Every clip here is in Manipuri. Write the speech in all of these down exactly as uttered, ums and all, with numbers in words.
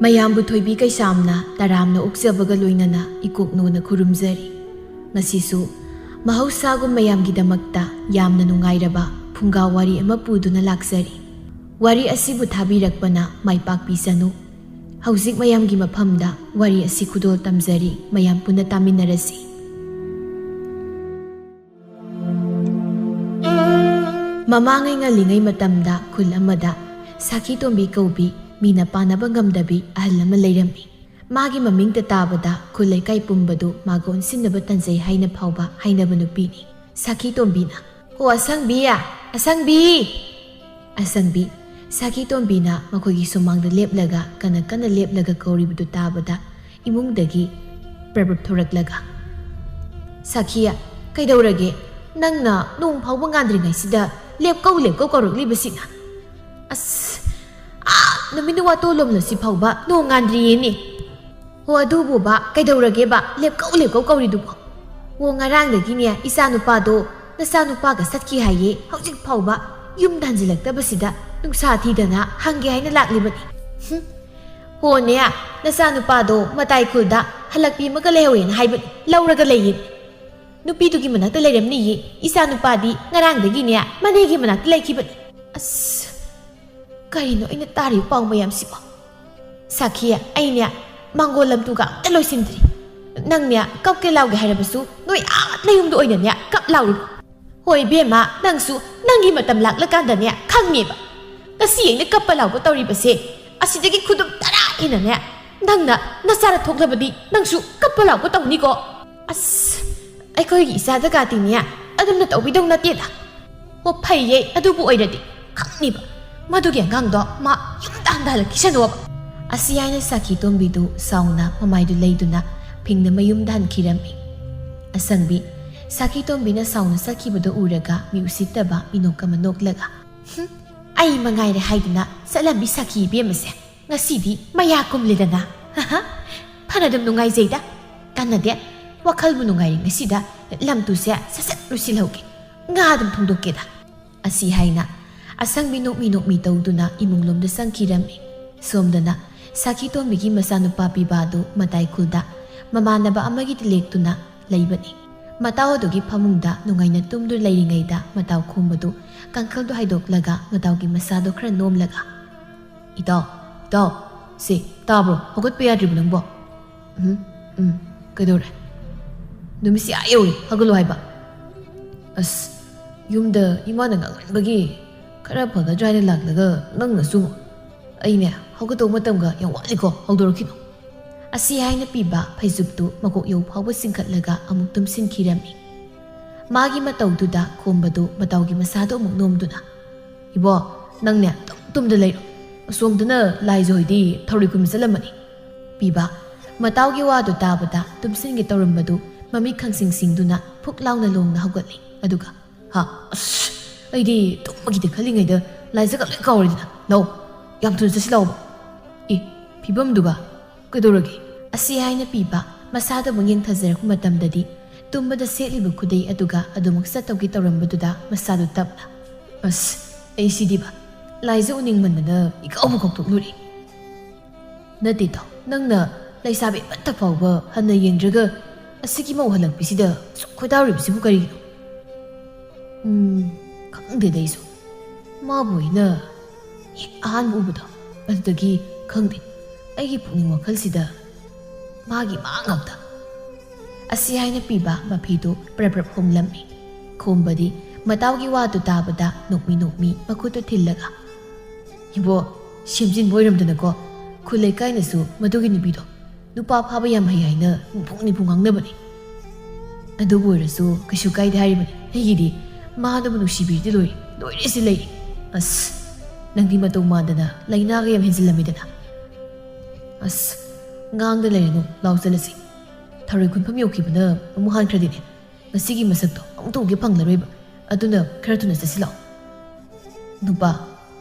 ꯃꯌꯥꯝꯕꯨ ꯊꯣꯏꯕꯤ ꯀꯩꯁꯥꯝꯅ ꯇꯔꯥꯝꯅ ꯑꯣꯛꯆꯕꯒ ꯂꯣꯏꯅꯅ ꯏꯀꯣꯛꯅꯣꯅ ꯈꯨꯔꯨꯝꯖꯔꯤ꯫ ꯉꯁꯤꯁꯨ ꯃꯍꯧꯁꯥꯒꯨꯝ ꯃꯌꯥꯝꯒꯤꯗꯃꯛꯇ ꯌꯥꯝꯅ ꯅꯨꯡꯉꯥꯏꯔꯕ ꯐꯨꯡꯒꯥ ꯋꯥꯔꯤ ꯑꯃ ꯄꯨꯗꯨꯅ ꯂꯥꯛꯆꯔꯤ꯫ ꯋꯥꯔꯤ ꯑꯁꯤꯕꯨ ꯊꯥꯕꯤꯔꯛꯄꯅ ꯃꯥꯏ ꯄꯥꯛꯄꯤꯁꯅꯨ꯫ ꯍꯧꯖꯤꯛ ꯃꯌꯥꯝꯒꯤ ꯃꯐꯝꯗ ꯋꯥꯔꯤ ꯑꯁꯤ ꯈꯨꯗꯣꯜ ꯇꯝꯖꯔꯤ, ꯃꯌꯥꯝ ꯄꯨꯟꯅ ꯇꯥꯃꯤꯟꯅꯔꯁꯤ꯫ ꯃꯃꯥꯡꯉꯩ ꯉꯜꯂꯤꯉꯩ ꯃꯇꯝꯗ ꯈꯨꯜ ꯑꯃꯗ ꯁꯥꯈꯤ ꯇꯣꯝꯕꯤ ꯀꯧꯕꯤ ꯃꯤꯅ ꯄꯥꯟꯅꯕ ꯉꯝꯗꯕꯤ ꯑꯍꯜ ꯑꯃ ꯂꯩꯔꯝꯃꯤ꯫ ꯃꯥꯒꯤ ꯃꯃꯤꯡꯇ ꯇꯥꯕꯗ ꯈꯨꯜ ꯂꯩꯀꯥꯏ ꯄꯨꯝꯕꯗꯨ ꯃꯥꯒ ꯑꯣꯟꯁꯤꯟꯅꯕ ꯇꯟꯖꯩ ꯍꯥꯏꯅ ꯐꯥꯎꯕ ꯍꯥꯏꯅꯕ ꯅꯨꯄꯤꯅꯤ꯫ ꯁꯥꯈꯤ ꯇꯣꯝꯕꯤꯅ, "ꯍꯣ ꯑꯁꯪꯕꯤ, ꯑꯁꯪꯕꯤ!" ꯑꯁꯪꯕꯤ, ꯁꯥꯈꯤ ꯇꯣꯝꯕꯤꯅ ꯃꯈꯣꯏꯒꯤ ꯁꯨꯃꯥꯡꯗ ꯂꯦꯞꯂꯒ ꯀꯟꯅ ꯀꯟꯅ ꯂꯦꯞꯂꯒ ꯀꯧꯔꯤꯕꯗꯨ ꯇꯥꯕꯗ ꯏꯃꯨꯡꯗꯒꯤ ꯄ꯭ꯔꯞ ꯄ꯭ꯔꯞ ꯊꯣꯔꯛꯂꯒ, "ꯁꯥꯈꯤ, ꯀꯩꯗꯧꯔꯒꯦ? ꯅꯪꯅ ꯅꯣꯡ ꯐꯥꯎꯕ ꯉꯥꯟꯗ꯭ꯔꯤꯉꯩꯁꯤꯗ ꯂꯦꯞꯀꯧ ꯂꯦꯞꯀꯧ ꯀꯧꯔꯛꯂꯤꯕꯁꯤꯅ? ꯑꯁ, ꯑꯥ ꯅꯨꯃꯤꯠ ꯋꯥꯇꯣꯂꯣꯝꯂꯁꯤ ꯐꯥꯎꯕ ꯅꯣꯡ ꯉꯥꯟꯗ꯭ꯔꯤꯌꯦꯅꯦ꯫ ꯍꯣ ꯑꯗꯨꯕꯨꯕ ꯀꯩꯗꯧꯔꯒꯦꯕ ꯂꯦꯞꯀꯧ ꯂꯦꯞꯀꯧ ꯀꯧꯔꯤꯗꯨꯕꯣ? ꯍꯣ ꯉꯔꯥꯡꯗꯒꯤꯅꯦ ꯏꯆꯥ ꯅꯨꯄꯥꯗꯣ ꯅꯆꯥ ꯅꯨꯄꯥꯒ ꯆꯠꯈꯤ ꯍꯥꯏꯌꯦ, ꯍꯧꯖꯤꯛ ꯐꯥꯎꯕ ꯌꯨꯝꯗ ꯍꯟꯖꯤꯜꯂꯛꯇꯕꯁꯤꯗ ꯅꯨꯡꯁꯥ ꯊꯤꯗꯅ ꯍꯪꯒꯦ ꯍꯥꯏꯅ ꯂꯥꯛꯂꯤꯕꯅꯤ꯫ ꯍꯨꯝ꯫ ꯍꯣꯅꯦ, ꯅꯆꯥ ꯅꯨꯄꯥꯗꯣ ꯃꯇꯥꯏ ꯈꯨꯜꯗ ꯍꯜꯂꯛꯄꯤ ꯑꯃꯒ ꯂꯩꯍꯧꯋꯦꯅ ꯍꯥꯏꯕꯅꯤ, ꯂꯧꯔꯒ ꯂꯩꯌꯦ꯫ ꯅꯨꯄꯤꯗꯨꯒꯤ ꯃꯅꯥꯛꯇ ꯂꯩꯔꯝꯅꯤꯌꯦ꯫ ꯏꯆꯥ ꯅꯨꯄꯥꯗꯤ ꯉꯔꯥꯡꯗꯒꯤꯅꯦ ꯃꯅꯦꯒꯤ ꯃꯅꯥꯛꯇ ꯂꯩꯈꯤꯕꯅꯤ꯫ ꯑꯁ, ꯀꯔꯤꯅꯣ ꯑꯩꯅ ꯇꯥꯔꯤꯕ ꯄꯥꯎ ꯃꯌꯥꯝꯁꯤꯕꯣ? ꯁꯥꯈꯤ, ꯑꯩꯅꯦ ꯃꯥꯡꯒꯣꯜ ꯂꯝꯇꯨꯒ ꯑꯝꯇ ꯂꯣꯏꯁꯤꯟꯗ꯭ꯔꯤ꯫ ꯅꯪꯅꯦ ꯀꯞꯀꯦ ꯂꯥꯎꯒꯦ ꯍꯥꯏꯔꯕꯁꯨ ꯅꯣꯏ ꯑꯥ ꯅꯌꯨꯝꯗ ꯑꯣꯏꯅꯅꯦ ꯀꯞ ꯂꯥꯎꯔꯨꯔꯣ꯫ ꯍꯣꯏ ꯏꯕꯦꯝꯃ, ꯅꯪꯁꯨ ꯅꯪꯒꯤ ꯃꯇꯝ ꯂꯥꯛꯂꯀꯥꯟꯗꯅꯦ ꯈꯪꯉꯦꯕ꯫ ꯉꯁꯤ ꯑꯩꯅ ꯀꯞꯄ ꯂꯥꯎꯕ ꯇꯧꯔꯤꯕꯁꯦ, ꯑꯁꯤꯗꯒꯤ ꯈꯨꯗꯨꯝ ꯇꯔꯥ ꯍꯦꯟꯅꯅꯦ ꯅꯪꯅ ꯅꯆꯥꯔ ꯊꯣꯛꯂꯕꯗꯤ ꯅꯪꯁꯨ ꯀꯞꯄ ꯂꯥꯎꯕ ꯇꯧꯅꯤꯀꯣ꯫ ꯑꯁ, ꯑꯩꯈꯣꯏꯒꯤ ꯏꯆꯥꯗꯒꯗꯤꯅꯦ ꯑꯗꯨꯝꯅ ꯇꯧꯕꯤꯗꯧ ꯅꯠꯇꯦꯗ꯫ ꯑꯣ ꯐꯩꯌꯦ, ꯑꯗꯨꯕꯨ ꯑꯣꯏꯔꯗꯤ ꯈꯪꯅꯤꯕ꯫ ꯃꯗꯨꯒꯤ ꯑꯉꯥꯡꯗꯣ ꯃꯥ ꯌꯨꯝꯗ ꯍꯟꯊꯍꯜꯂꯛꯈꯤꯁꯅꯨꯕ꯫ ꯑꯁꯤ ꯍꯥꯏꯅ ꯁꯥꯈꯤ ꯇꯣꯝꯕꯤꯗꯨ ꯁꯥꯎꯅ ꯃꯃꯥꯏꯗꯨ ꯂꯩꯗꯨꯅ ꯐꯤꯡꯅ ꯃꯌꯨꯝꯗ ꯍꯟꯈꯤꯔꯝꯃꯤ꯫ ꯑꯁꯪꯕꯤ, ꯁꯥꯈꯤ ꯇꯣꯝꯕꯤꯅ ꯁꯥꯎꯅ ꯆꯠꯈꯤꯕꯗꯨ ꯎꯔꯒ ꯃꯤ ꯎꯁꯤꯠꯇꯕ ꯃꯤꯅꯣꯛ ꯑꯃ ꯅꯣꯛꯂꯒ, "ꯍꯨꯝ, ꯑꯩ ꯃꯉꯥꯏꯔꯦ ꯍꯥꯏꯗꯨꯅ ꯆꯠꯂꯝꯃꯤ ꯁꯥꯈꯤ ꯏꯕꯦꯝꯃꯁꯦ꯫ ꯉꯁꯤꯗꯤ ꯃꯌꯥ ꯀꯨꯝꯂꯦꯗꯅ꯫ ꯍꯍ, ꯐꯅꯗꯨꯝ ꯅꯨꯡꯉꯥꯏꯖꯩꯗ꯫ ꯀꯥꯟꯅꯗꯦ, ꯋꯥꯈꯜꯕꯨ ꯅꯨꯡꯉꯥꯏꯔꯤ ꯉꯁꯤꯗ꯫ ꯂꯝꯇꯨꯁꯦ ꯁꯠ ꯁꯠ ꯂꯣꯏꯁꯤꯜꯍꯧꯒꯦ꯫ ꯉꯥ ꯑꯗꯨꯝ ꯊꯣꯡꯗꯣꯛꯀꯦꯗ"꯫ ꯑꯁꯤ ꯍꯥꯏꯅ ꯑꯁꯪꯕꯤ ꯅꯣꯛꯃꯤ ꯅꯣꯛꯃꯤ ꯇꯧꯗꯨꯅ ꯏꯃꯨꯡꯂꯣꯝꯗ ꯆꯪꯈꯤꯔꯝꯃꯤ꯫ ꯁꯣꯝꯗꯅ ꯁꯥꯈꯤꯇꯣꯝꯕꯤꯒꯤ ꯃꯆꯥꯅꯨꯄꯥ ꯄꯤꯕꯥꯗꯨ ꯃꯇꯥꯏ ꯈꯨꯜꯗ ꯃꯃꯥꯟꯅꯕ ꯑꯃꯒꯤꯗ ꯂꯦꯛꯇꯨꯅ ꯂꯩꯕꯅꯤ꯫ ꯃꯇꯥꯎ ꯑꯗꯨꯒꯤ ꯐꯃꯨꯡꯗ ꯅꯨꯡꯉꯥꯏꯅ ꯇꯨꯝꯗꯨꯅ ꯂꯩꯔꯤꯉꯩꯗ ꯃꯇꯥꯎ ꯈꯣꯝꯕꯗꯨ ꯀꯥꯡꯈꯜꯗꯨ ꯍꯥꯏꯗꯣꯛꯂꯒ ꯃꯇꯥꯎꯒꯤ ꯃꯁꯥꯗꯣ ꯈꯔ ꯅꯣꯝꯂꯒ, "ꯏꯇꯥꯎ, ꯏꯇꯥꯎ, ꯁꯦ, ꯇꯥꯕ꯭ꯔꯣ? ꯍꯧꯒꯠꯄ ꯌꯥꯗ꯭ꯔꯤꯕꯣ ꯅꯪꯕꯣ?" "ꯎꯝ, ꯎꯝ, ꯀꯩꯗꯧꯔꯦ?" "ꯅꯨꯃꯤꯠꯁꯤ ꯑꯥ ꯌꯧꯔꯦ, ꯍꯧꯒꯠꯂꯣ ꯍꯥꯏꯕ꯫" "ꯑꯁ, ꯌꯨꯝꯗ ꯏꯃꯥꯅ ꯉꯥꯡꯃꯟꯕꯒꯤ ꯈꯔ ꯐꯒꯗ꯭ꯔꯥ ꯍꯥꯏꯅ ꯂꯥꯛꯂꯒ ꯅꯪꯅꯁꯨ ꯑꯩꯅꯦ ꯍꯧꯒꯠꯇꯧ ꯃꯇꯝꯒ ꯌꯥꯝ ꯋꯥꯠꯂꯤꯀꯣ, ꯍꯧꯗꯣꯔꯛꯈꯤꯅꯣ꯫" ꯑꯁꯤ ꯍꯥꯏꯅ ꯄꯤꯕ ꯐꯩꯖꯨꯞꯇꯨ ꯃꯀꯣꯛ ꯌꯧ ꯐꯥꯎꯕ ꯆꯤꯡꯈꯠꯂꯒ ꯑꯃꯨꯛ ꯇꯨꯝꯁꯤꯟꯈꯤꯔꯝꯃꯤ꯫ ꯃꯥꯒꯤ ꯃꯇꯧꯗꯨꯗ ꯈꯣꯝꯕꯗꯨ ꯃꯇꯥꯎꯒꯤ ꯃꯁꯥꯗꯣ ꯑꯃꯨꯛ ꯅꯣꯝꯗꯨꯅ, "ꯏꯕꯣ, ꯅꯪꯅꯦ ꯑꯗꯨꯝ ꯇꯨꯝꯗ ꯂꯩꯔꯣ꯫ ꯑꯁꯣꯝꯗꯅ ꯂꯥꯏꯖ ꯍꯣꯏꯗꯤ ꯊꯧꯔꯤ ꯈꯨꯟꯕ ꯆꯠꯂꯝꯃꯅꯤ꯫" ꯄꯤꯕ ꯃꯇꯥꯎꯒꯤ ꯋꯥꯗꯨ ꯇꯥꯕꯗ ꯇꯨꯝꯁꯤꯟꯒꯦ ꯇꯧꯔꯝꯕꯗꯨ ꯃꯃꯤꯠ ꯈꯪꯁꯤꯡ ꯁꯤꯡꯗꯨꯅ ꯐꯨꯛ ꯂꯥꯎꯅ ꯂꯣꯡꯅ ꯍꯧꯒꯠꯂꯤ꯫ ꯑꯗꯨꯒ, "ꯍꯥ, ꯑꯁ, ꯑꯩꯗꯤ ꯇꯨꯝꯃꯒꯤꯗꯤ ꯈꯜꯂꯤꯉꯩꯗ ꯂꯥꯏꯖꯒ ꯂꯣꯏ ꯀꯥꯎꯔꯦꯗꯅ꯫ ꯂꯥꯎ, ꯌꯥꯝ ꯊꯨꯅ ꯆꯠꯁꯤ ꯂꯥꯎꯕ꯫" "ꯑꯦ, ꯐꯤꯕꯝꯗꯨꯒ ꯀꯩꯗꯧꯔꯒꯦ?" ꯑꯁꯤ ꯍꯥꯏꯅ ꯄꯤꯕ ꯃꯁꯥꯗ ꯑꯃꯨꯛ ꯌꯦꯡꯊꯖꯔꯛꯄ ꯃꯇꯝꯗꯗꯤ ꯇꯨꯝꯕꯗ ꯁꯦꯠꯂꯤꯕ ꯈꯨꯗꯩ ꯑꯗꯨꯒ ꯑꯗꯨꯃꯛ ꯆꯠꯇꯧꯒꯦ ꯇꯧꯔꯝꯕꯗꯨꯗ ꯃꯁꯥꯗꯨ ꯇꯞꯅ, "ꯑꯁ, ꯑꯩ ꯁꯤꯗꯤꯕ, ꯂꯥꯏꯖ ꯎꯅꯤꯡꯃꯟꯗꯅ ꯏꯀꯥꯎꯕ ꯀꯥꯎꯊꯣꯛꯂꯨꯔꯦ꯫" "ꯅꯠꯇꯦꯗꯣ, ꯅꯪꯅ ꯂꯩꯁꯥꯕꯤ ꯑꯃꯠꯇ ꯐꯥꯎꯕ ꯍꯟꯅ ꯌꯦꯡꯗ꯭ꯔꯒ ꯑꯁꯤꯒꯤ ꯃꯧ ꯍꯜꯂꯛꯄꯤꯁꯤꯗ ꯑꯁꯨꯛ ꯈꯣꯏꯗꯥꯔꯤꯕꯁꯤꯕꯨ ꯀꯔꯤꯒꯤꯅꯣ?" "ꯎꯝ, ꯈꯪꯗꯦꯗ ꯑꯩꯁꯨ꯫ ꯃꯥꯕꯨ ꯑꯩꯅ ꯍꯦꯛ ꯑꯍꯥꯟꯕ ꯎꯕꯗꯣ, ꯑꯗꯨꯗꯒꯤ ꯈꯪꯗꯦ, ꯑꯩꯒꯤ ꯄꯨꯛꯅꯤꯡ ꯋꯥꯈꯜꯁꯤꯗ ꯃꯥꯒꯤ ꯃꯥ ꯉꯥꯛꯇ꯫" ꯑꯁꯤ ꯍꯥꯏꯅ ꯄꯤꯕ ꯃꯐꯤꯗꯨ ꯄ꯭ꯔꯞ ꯄ꯭ꯔꯞ ꯍꯨꯝꯂꯝꯃꯤ꯫ ꯈꯣꯝꯕꯗꯤ ꯃꯇꯥꯎꯒꯤ ꯋꯥꯗꯨ ꯇꯥꯕꯗ ꯅꯣꯛꯃꯤ ꯅꯣꯛꯃꯤ ꯃꯈꯨꯠꯇꯨ ꯊꯤꯜꯂꯒ, "ꯏꯕꯣ, ꯁꯦꯝꯖꯤꯟꯕ ꯑꯣꯏꯔꯝꯗꯅꯀꯣ, ꯈꯨꯜ ꯂꯩꯀꯥꯏꯅꯁꯨ ꯃꯗꯨꯒꯤ ꯅꯨꯄꯤꯗꯣ ꯅꯨꯄꯥ ꯐꯥꯕ ꯌꯥꯝ ꯍꯩ ꯍꯥꯏꯅ ꯅꯤꯐꯨ ꯅꯤꯐꯨ ꯉꯥꯡꯅꯕꯅꯤ꯫ ꯑꯗꯨꯕꯨ ꯑꯣꯏꯔꯁꯨ ꯀꯩꯁꯨ ꯀꯥꯏꯗꯦ ꯍꯥꯏꯔꯤꯕꯅꯤ꯫ ꯑꯩꯒꯤꯗꯤ ꯃꯥꯅꯕꯨ ꯅꯨꯡꯁꯤꯕꯤꯔꯗꯤ ꯂꯣꯏꯔꯦ, ꯂꯣꯏꯔꯦ ꯁꯤ ꯂꯩ꯫ ꯑꯁ, ꯅꯪꯗꯤ ꯃꯇꯧ ꯃꯥꯟꯗꯅ ꯂꯥꯏꯅꯥꯒ ꯌꯥꯝ ꯍꯦꯟꯖꯤꯜꯂꯝꯃꯤꯗꯅ꯫ ꯑꯁ, ꯉꯥꯡꯗ ꯂꯩꯔꯅꯨ, ꯂꯥꯎ ꯆꯠꯂꯁꯤ꯫ ꯊꯔꯣꯏ ꯈꯨꯟꯐꯝ ꯌꯧꯈꯤꯕꯅ ꯑꯃꯨꯛ ꯍꯥꯟꯈ꯭ꯔꯗꯤꯅꯦ, ꯉꯁꯤꯒꯤ ꯃꯁꯛꯇꯣ ꯑꯃꯨꯛꯇ ꯎꯒꯦ ꯐꯪꯂꯔꯣꯏꯕ꯫ ꯑꯗꯨꯅ ꯈꯔ ꯊꯨꯅ ꯆꯠꯁꯤ ꯂꯥꯎ꯫" "ꯅꯨꯄꯥ,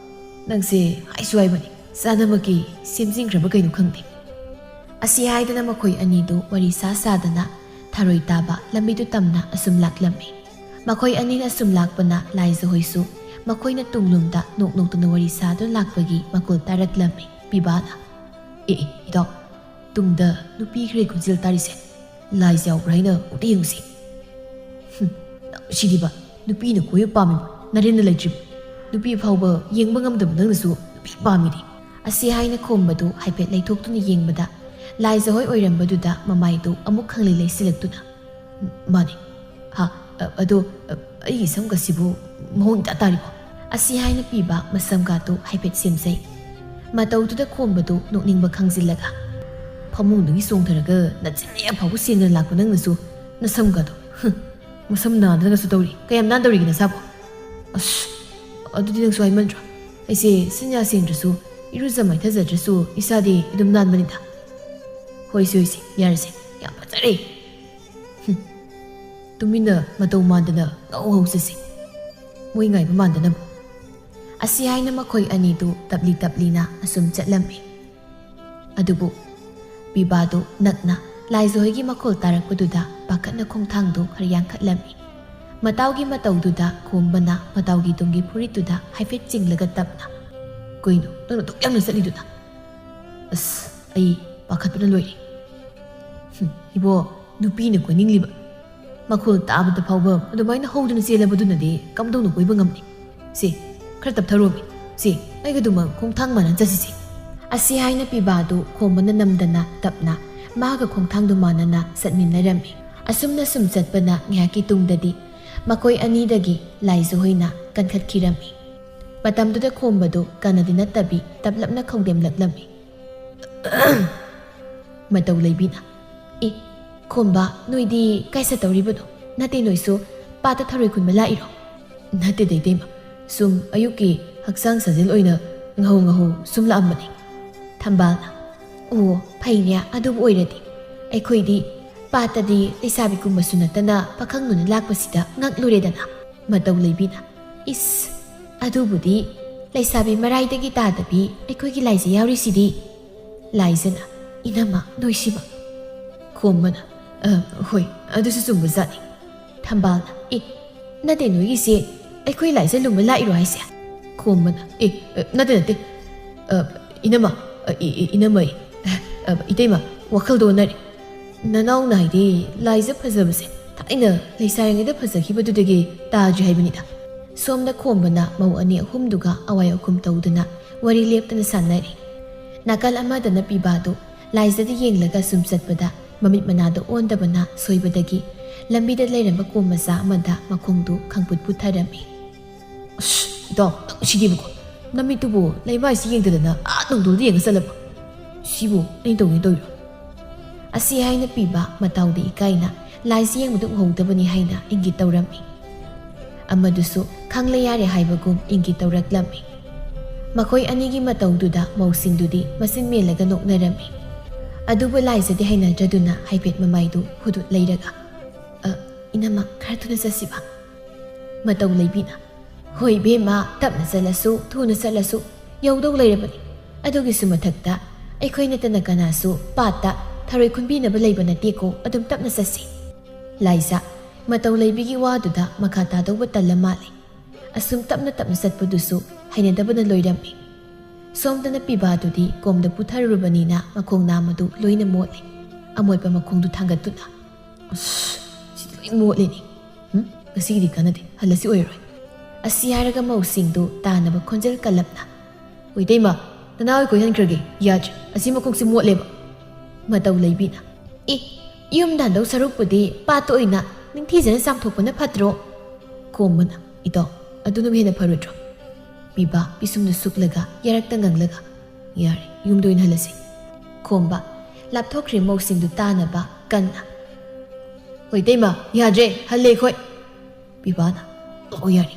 ꯅꯪꯁꯦ ꯍꯥꯏꯁꯨ ꯍꯥꯏꯕꯅꯤ, ꯆꯥꯅꯃꯛꯀꯤ ꯁꯦꯝꯖꯤꯟꯈ꯭ꯔꯕ ꯀꯩꯅꯣ ꯈꯪꯗꯦ꯫" ꯑꯁꯤ ꯍꯥꯏꯗꯅ ꯃꯈꯣꯏ ꯑꯅꯤꯗꯨ ꯋꯥꯔꯤ ꯁꯥ ꯁꯥꯗꯅ ꯊꯔꯣꯏ ꯇꯥꯕ ꯂꯝꯕꯤꯗꯨ ꯇꯝꯅ ꯑꯁꯨꯝ ꯂꯥꯛꯂꯝꯃꯤ꯫ ꯃꯈꯣꯏ ꯑꯅꯤꯅ ꯑꯁꯨꯝ ꯂꯥꯛꯄꯅ ꯂꯥꯏꯖ ꯍꯣꯏꯁꯨ ꯃꯈꯣꯏꯅ ꯇꯨꯡꯂꯣꯝꯗ ꯅꯣꯛ ꯅꯣꯛꯇꯨꯅ ꯋꯥꯔꯤ ꯁꯥꯗꯨꯅ ꯂꯥꯛꯄꯒꯤ ꯃꯈꯣꯜ ꯇꯥꯔꯛꯂꯝꯃꯤ꯫ ꯄꯤꯕꯥꯅ, ꯑꯦ, ꯑꯦ, ꯏꯇꯥꯎ, ꯇꯨꯡꯗ ꯅꯨꯄꯤ ꯈꯔꯒꯤ ꯈꯣꯟꯖꯦꯜ ꯇꯥꯔꯤꯁꯦ ꯂꯥꯏꯖ ꯌꯥꯎꯕ꯭ꯔꯥ ꯍꯥꯏꯅ ꯑꯃꯨꯛꯇ ꯌꯦꯡꯉꯨꯁꯤ꯫ ꯍꯨꯝ, ꯁꯤꯗꯤꯕ, ꯅꯨꯄꯤꯅ ꯀꯣꯏꯕ ꯄꯥꯝꯃꯤꯕ ꯅꯔꯦꯟꯅ ꯂꯩꯇ꯭ꯔꯤꯕ꯫ ꯅꯨꯄꯤ ꯐꯥꯎꯕ ꯌꯦꯡꯕ ꯉꯝꯗꯕ ꯅꯪꯅꯁꯨ ꯅꯨꯄꯤ ꯄꯥꯝꯃꯤꯗꯤ꯫ ꯑꯁꯤ ꯍꯥꯏꯅ ꯈꯣꯝꯕꯗꯨ ꯍꯥꯏꯐꯦꯠ ꯂꯩꯊꯣꯛꯇꯨꯅ ꯌꯦꯡꯕꯗ, ꯂꯥꯏꯖ ꯍꯣꯏ ꯑꯣꯏꯔꯝꯕꯗꯨꯗ ꯃꯃꯥꯏꯗꯨ ꯑꯃꯨꯛ ꯈꯪꯂꯩ ꯂꯩꯁꯤꯜꯂꯛꯇꯨꯅ, "ꯃꯥꯅꯤ꯫ ꯍꯥ, ꯑ, ꯑꯗꯣ, ꯑ, ꯑꯩꯒꯤ ꯁꯝꯒꯁꯤꯕꯨ ꯃꯑꯣꯡ ꯏꯇꯥ ꯇꯥꯔꯤꯕꯣ?" ꯑꯁꯤ ꯍꯥꯏꯅ ꯄꯤꯕ ꯃꯁꯝꯒꯥꯗꯨ ꯍꯥꯏꯐꯦꯠ ꯁꯦꯝꯖꯩ꯫ ꯃꯇꯧꯗꯨꯗ ꯈꯣꯝꯕꯗꯨ ꯅꯣꯛꯅꯤꯡꯕ ꯈꯪꯖꯤꯜꯂꯒ, "ꯐꯃꯨꯡꯗꯒꯤ ꯆꯣꯡꯊꯔꯒ ꯅꯆꯤꯟ ꯃꯌꯥ ꯐꯥꯎꯕ ꯁꯦꯡꯅ ꯂꯥꯛꯄ ꯅꯪꯅꯁꯨ ꯅꯁꯝꯒꯗꯣ, ꯍꯨꯝ, ꯃꯁꯝ ꯅꯥꯗꯅꯒꯁꯨ ꯇꯧꯔꯤ꯫ ꯀꯌꯥꯝ ꯅꯥꯟꯗꯧꯔꯤꯒꯦ ꯅꯁꯥꯕꯣ? ꯑꯁ, ꯑꯗꯨꯗꯤ ꯅꯪꯁꯨ ꯍꯥꯏꯃꯟꯗ꯭ꯔꯣ? ꯑꯩꯁꯦ ꯁꯤꯟꯌꯥ ꯁꯦꯡꯗ꯭ꯔꯁꯨ, ꯏꯔꯨꯖ ꯃꯥꯏꯊꯖꯗ꯭ꯔꯁꯨ ꯏꯁꯥꯗꯤ ꯑꯗꯨꯝ ꯅꯥꯟꯕꯅꯤꯗ꯫ ꯍꯣꯏꯁꯦ, ꯍꯣꯏꯁꯦ, ꯌꯥꯔꯦꯁꯦ, ꯌꯥꯝ ꯐꯖꯔꯦ꯫ ꯍꯨꯝ, ꯇꯨꯃꯤꯟꯅ ꯃꯇꯧ ꯃꯥꯟꯗꯅ ꯉꯧ ꯉꯧ ꯆꯠꯁꯤ, ꯃꯣꯏ ꯉꯥꯏꯕ ꯃꯥꯟꯗꯅꯕ"꯫ ꯑꯁꯤ ꯍꯥꯏꯅ ꯃꯈꯣꯏ ꯑꯅꯤꯗꯨ ꯇꯞꯂꯤ ꯇꯞꯂꯤꯅ ꯑꯁꯨꯝ ꯆꯠꯂꯝꯃꯤ꯫ ꯑꯗꯨꯕꯨ ꯄꯤꯕꯥꯗꯨ ꯅꯛꯅ ꯂꯥꯏꯖꯍꯣꯏꯒꯤ ꯃꯈꯣꯜ ꯇꯥꯔꯛꯄꯗꯨꯗ ꯄꯥꯈꯠꯅ ꯈꯣꯡꯊꯥꯡꯗꯨ ꯈꯔ ꯌꯥꯡꯈꯠꯂꯝꯃꯤ꯫ ꯃꯇꯥꯎꯒꯤ ꯃꯇꯧꯗꯨꯗ ꯈꯣꯝꯕꯅ ꯃꯇꯥꯎꯒꯤ ꯇꯨꯡꯒꯤ ꯐꯨꯔꯤꯠꯇꯨꯗ ꯍꯥꯏꯐꯦꯠ ꯆꯤꯡꯂꯒ ꯇꯞꯅ, "ꯀꯩꯅꯣ ꯅꯪꯅ ꯑꯗꯨꯛ ꯌꯥꯝꯅ ꯆꯠꯂꯤꯗꯨꯅ?" "ꯑꯁ, ꯑꯩ ꯄꯥꯈꯠꯄꯅ ꯂꯣꯏꯔꯦ"꯫ "ꯍꯨꯝ, ꯏꯕꯣ, ꯅꯨꯄꯤꯅ ꯀꯣꯏꯅꯤꯡꯂꯤꯕ꯫ ꯃꯈꯣꯜ ꯇꯥꯕꯗ ꯐꯥꯎꯕ ꯑꯗꯨꯃꯥꯏꯅ ꯍꯧꯗꯨꯅ ꯆꯦꯜꯂꯕꯗꯨꯅꯗꯤ ꯀꯝꯗꯧꯅ ꯀꯣꯏꯕ ꯉꯝꯅꯤ? ꯁꯦ, ꯈꯔ ꯇꯞꯊꯔꯣꯃꯤ꯫ ꯁꯦ, ꯑꯩꯒ ꯑꯗꯨꯃꯛ ꯈꯣꯡꯊꯥꯡ ꯃꯥꯟꯅ ꯆꯠꯁꯤꯁꯦ"꯫ ꯑꯁꯤ ꯍꯥꯏꯅ ꯄꯤꯕꯥꯗꯨ ꯈꯣꯝꯕꯅ ꯅꯝꯗꯅ ꯇꯞꯅ ꯃꯥꯒ ꯈꯣꯡꯊꯥꯡꯗꯨ ꯃꯥꯟꯅꯅ ꯆꯠꯃꯤꯟꯅꯔꯝꯃꯤ꯫ ꯑꯁꯨꯝꯅ ꯁꯨꯝ ꯆꯠꯄꯅ ꯉꯥꯏꯍꯥꯛꯀꯤ ꯇꯨꯡꯗꯗꯤ ꯃꯈꯣꯏ ꯑꯅꯤꯗꯒꯤ ꯂꯥꯏꯖꯍꯣꯏꯅ ꯀꯟꯈꯠꯈꯤꯔꯝꯃꯤ꯫ ꯃꯇꯝꯗꯨꯗ ꯈꯣꯝꯕꯗꯨ ꯀꯟꯅꯗꯤ ꯅꯠꯇꯕꯤ ꯇꯞꯂꯞꯅ ꯈꯧꯗꯦꯝꯂꯛꯂꯝꯃꯤ꯫ ꯃꯇꯧ ꯂꯩꯕꯤꯅ, "ꯑꯦ, ꯈꯣꯝꯕ, ꯅꯣꯏꯗꯤ ꯀꯥꯏ ꯆꯠꯇꯧꯔꯤꯕꯅꯣ? ꯅꯠꯇꯦ, ꯅꯣꯏꯁꯨ ꯄꯥꯠꯇ ꯊꯔꯣꯏ ꯈꯨꯟꯕ ꯂꯥꯛꯏꯔꯣ?" "ꯅꯠꯇꯦꯗ, ꯏꯇꯩꯃ, ꯁꯨꯝ ꯑꯌꯨꯛꯀꯤ ꯍꯛꯆꯥꯡ ꯁꯥꯖꯦꯜ ꯑꯣꯏꯅ ꯉꯍꯧ ꯉꯍꯧ ꯁꯨꯝ ꯂꯥꯛꯑꯝꯕꯅꯤ"꯫ ꯊꯝꯕꯥꯜꯅ, "ꯑꯣ, ꯐꯩꯅꯦ, ꯑꯗꯨꯕꯨ ꯑꯣꯏꯔꯗꯤ꯫ ꯑꯩꯈꯣꯏꯗꯤ ꯄꯥꯠꯇꯗꯤ ꯂꯩꯁꯥꯕꯤꯒꯨꯝꯕꯁꯨ ꯅꯠꯇꯅ ꯄꯥꯈꯪ ꯂꯣꯏꯅ ꯂꯥꯛꯄꯁꯤꯗ ꯉꯛꯂꯨꯔꯦꯗꯅ"꯫ ꯃꯇꯧ ꯂꯩꯕꯤꯅ, "ꯏꯁ, ꯑꯗꯨꯕꯨꯗꯤ ꯂꯩꯁꯥꯕꯤ ꯃꯔꯥꯏꯗꯒꯤ ꯇꯥꯗꯕꯤ ꯑꯩꯈꯣꯏꯒꯤ ꯂꯥꯏꯖ ꯌꯥꯎꯔꯤꯁꯤꯗꯤ"꯫ ꯂꯥꯏꯖꯅ, "ꯏꯅꯝꯃ, ꯅꯣꯏꯁꯤꯕ"꯫ ꯈꯣꯝꯕꯅ, "ꯑ, ꯍꯣꯏ, ꯑꯗꯨꯁꯨ ꯆꯨꯝꯕꯖꯥꯠꯅꯤ"꯫ ꯊꯝꯕꯥꯜꯅ, "ꯑꯦ, ꯅꯠꯇꯦ, ꯅꯣꯏꯒꯤꯁꯦ ꯑꯩꯈꯣꯏ ꯂꯥꯏꯖ ꯂꯨꯝꯕ ꯂꯥꯛꯏꯔꯣ ꯍꯥꯏꯁꯦ?" ꯈꯣꯝꯕꯅ, "ꯑꯦ, ꯑ, ꯅꯠꯇꯦ, ꯅꯠꯇꯦ꯫ ꯑ, ꯏꯅꯝꯃ, ꯑ, ꯏ-, ꯏ-, ꯏꯅꯝꯃꯩ, ꯑ, ꯏꯇꯩꯃ, ꯋꯥꯈꯜꯗ ꯑꯣꯟꯅꯔꯦ꯫ ꯅꯅꯥꯎꯅ ꯍꯥꯏꯗꯤ ꯂꯥꯏꯖ ꯐꯖꯕꯁꯦ ꯊꯥꯏꯅ ꯂꯩꯁꯥꯔꯤꯉꯩꯗ ꯐꯖꯈꯤꯕꯗꯨꯗꯒꯤ ꯇꯥꯗ꯭ꯔꯤ ꯍꯥꯏꯕꯅꯤꯗ꯫ ꯁꯣꯝꯗ ꯈꯣꯝꯕꯅ ꯃꯧ ꯑꯅꯤ ꯑꯍꯨꯝꯗꯨꯒ ꯑꯋꯥꯏ ꯑꯈꯨꯝ ꯇꯧꯗꯨꯅ ꯋꯥꯔꯤ ꯂꯦꯞꯇꯅ ꯁꯥꯟꯅꯔꯤ꯫ ꯅꯥꯀꯜ ꯑꯃꯗꯅ ꯄꯤꯕꯥꯗꯨ ꯂꯥꯏꯖꯗ ꯌꯦꯡꯂꯒ ꯁꯨꯝ ꯆꯠꯄꯗ ꯃꯃꯤꯠ ꯃꯅꯥꯗ ꯑꯣꯟꯗꯕꯅ ꯁꯣꯏꯕꯗꯒꯤ ꯂꯝꯕꯤꯗ ꯂꯩꯔꯝꯕ ꯀꯣꯝ ꯃꯆꯥ ꯑꯃꯗ ꯃꯈꯣꯡꯗꯨ ꯈꯪꯄꯨꯠ ꯄꯨꯠꯊꯔꯝꯃꯤ꯫ "ꯑꯁ, ꯏꯇꯥꯎ, ꯅꯪ ꯁꯤꯗꯤꯕꯀꯣ, ꯅꯃꯤꯠꯇꯨꯕꯨ ꯂꯩꯃꯥꯏꯁꯤ ꯌꯦꯡꯗꯗꯅ ꯑꯥ ꯅꯣꯡꯗꯣꯜꯗ ꯌꯦꯡꯉ ꯆꯠꯂꯕ? ꯁꯤꯕꯨ ꯑꯩꯅ ꯇꯧꯒꯦ ꯇꯧꯔꯤꯔꯣ?" ꯑꯁꯤ ꯍꯥꯏꯅ ꯄꯤꯕ ꯃꯇꯥꯎꯗꯤ ꯏꯀꯥꯏꯅ ꯂꯥꯏꯁꯤ ꯌꯦꯡꯕꯗꯨ ꯎꯍꯧꯗꯕꯅꯤ ꯍꯥꯏꯅ ꯏꯪꯒꯤꯠ ꯇꯧꯔꯝꯃꯤ꯫ ꯑꯃꯗꯨꯁꯨ ꯈꯪꯂꯦ ꯌꯥꯔꯦ ꯍꯥꯏꯕꯒꯨꯝ ꯏꯪꯒꯤꯠ ꯇꯧꯔꯛꯂꯝꯃꯤ꯫ ꯃꯈꯣꯏ ꯑꯅꯤꯒꯤ ꯃꯇꯧꯗꯨꯗ ꯃꯧꯁꯤꯡꯗꯨꯗꯤ ꯃꯆꯤꯟ ꯃꯦꯜꯂꯒ ꯅꯣꯛꯅꯔꯝꯃꯤ꯫ ꯑꯗꯨꯕꯨ ꯂꯥꯏꯖꯗꯤ ꯍꯩꯅꯗ꯭ꯔꯗꯨꯅ ꯍꯥꯏꯐꯦꯠ ꯃꯃꯥꯏꯗꯨ ꯍꯨꯗꯨꯠ ꯂꯩꯔꯒ, "ꯑ, ꯏꯅꯝꯃ, ꯈꯔ ꯊꯨꯅ ꯆꯠꯁꯤꯕ?" ꯃꯇꯧ ꯂꯩꯕꯤꯅ, "ꯍꯣꯏ ꯏꯕꯦꯝꯃ, ꯇꯞꯅ ꯆꯠꯂꯁꯨ ꯊꯨꯅ ꯆꯠꯂꯁꯨ ꯌꯧꯗꯧ ꯂꯩꯔꯕꯅꯤ꯫ ꯑꯗꯨꯒꯤꯁꯨ ꯃꯊꯛꯇ ꯑꯩꯈꯣꯏ ꯅꯠꯇꯅ ꯀꯅꯥꯁꯨ ꯄꯥꯠꯇ ꯊꯔꯣꯏ ꯈꯨꯟꯕꯤꯅꯕ ꯂꯩꯕ ꯅꯠꯇꯦꯀꯣ, ꯑꯗꯨꯝ ꯇꯞꯅ ꯆꯠꯁꯤ꯫" ꯂꯥꯏꯖ, ꯃꯇꯧ ꯂꯩꯕꯤꯒꯤ ꯋꯥꯗꯨꯗ ꯃꯈꯥ ꯇꯥꯗꯧꯕ ꯇꯜꯂ ꯃꯥꯜꯂꯦ꯫ ꯑꯁꯨꯝ ꯇꯞꯅ ꯇꯞꯅ ꯆꯠꯄꯗꯨꯁꯨ ꯍꯩꯅꯗꯕꯅ ꯂꯣꯏꯔꯝꯃꯤ꯫ ꯁꯣꯝꯗꯅ ꯄꯤꯕꯥꯗꯨꯗꯤ ꯀꯣꯝꯗ ꯄꯨꯊꯔꯨꯔꯕꯅꯤꯅ ꯃꯈꯣꯡ ꯅꯥꯝꯃꯗꯨ ꯂꯣꯏꯅ ꯃꯣꯠꯂꯦ꯫ ꯑꯃꯣꯠꯄ ꯃꯈꯣꯡꯗꯨ ꯊꯥꯡꯒꯠꯇꯨꯅ, "ꯑꯁ, ꯁꯤꯗꯤ ꯂꯣꯏ ꯃꯣꯠꯂꯦꯅꯦ꯫ ꯎꯝ, ꯉꯁꯤꯒꯤꯗꯤ ꯀꯥꯟꯅꯗꯦ, ꯍꯜꯂꯁꯤ ꯑꯣꯏꯔꯔꯣꯏ꯫" ꯑꯁꯤ ꯍꯥꯏꯔꯒ ꯃꯧꯁꯤꯡꯗꯨ ꯇꯥꯅꯕ ꯈꯣꯟꯖꯦꯜ ꯀꯜꯂꯞꯅ, "ꯍꯣꯏ ꯏꯇꯩꯃ, ꯅꯅꯥꯎ ꯑꯩꯈꯣꯏ ꯍꯟꯈ꯭ꯔꯒꯦ, ꯌꯥꯗ꯭ꯔꯦ, ꯑꯁꯤ ꯃꯈꯣꯡꯁꯤ ꯃꯣꯠꯂꯦꯕ꯫" ꯃꯇꯧ ꯂꯩꯕꯤꯅ, "ꯑꯦ, ꯌꯨꯝꯗ ꯍꯟꯗꯧ ꯁꯔꯨꯛꯄꯨꯗꯤ ꯄꯥꯠꯇ ꯑꯣꯏꯅ ꯅꯤꯡꯊꯤꯖꯅ ꯆꯥꯝꯊꯣꯛꯄꯅ ꯐꯠꯇ꯭ꯔꯣ?" ꯀꯣꯝꯕꯅ, "ꯏꯇꯥꯎ, ꯑꯗꯨꯅꯕꯨ ꯍꯦꯟꯅ ꯐꯔꯣꯏꯗ꯭ꯔꯣ?" ꯄꯤꯕꯥ ꯄꯤꯁꯨꯝꯗꯨ ꯁꯨꯛꯂꯒ ꯌꯥꯔꯛꯇ ꯉꯪꯂꯒ, "ꯌꯥꯔꯦ, ꯌꯨꯝꯗ ꯑꯣꯏꯅ ꯍꯜꯂꯁꯤ꯫" ꯈꯣꯝꯕ, ꯂꯥꯞꯊꯣꯛꯈ꯭ꯔꯦ ꯃꯧꯁꯤꯡꯗꯨ ꯇꯥꯅꯕ ꯀꯟꯅ, "ꯍꯣꯏ ꯏꯇꯩꯃ, ꯌꯥꯗ꯭ꯔꯦ, ꯍꯜꯂꯦ ꯑꯩꯈꯣꯏ꯫" ꯄꯤꯕꯥꯅ, "ꯑꯣ, ꯌꯥꯔꯦ꯫"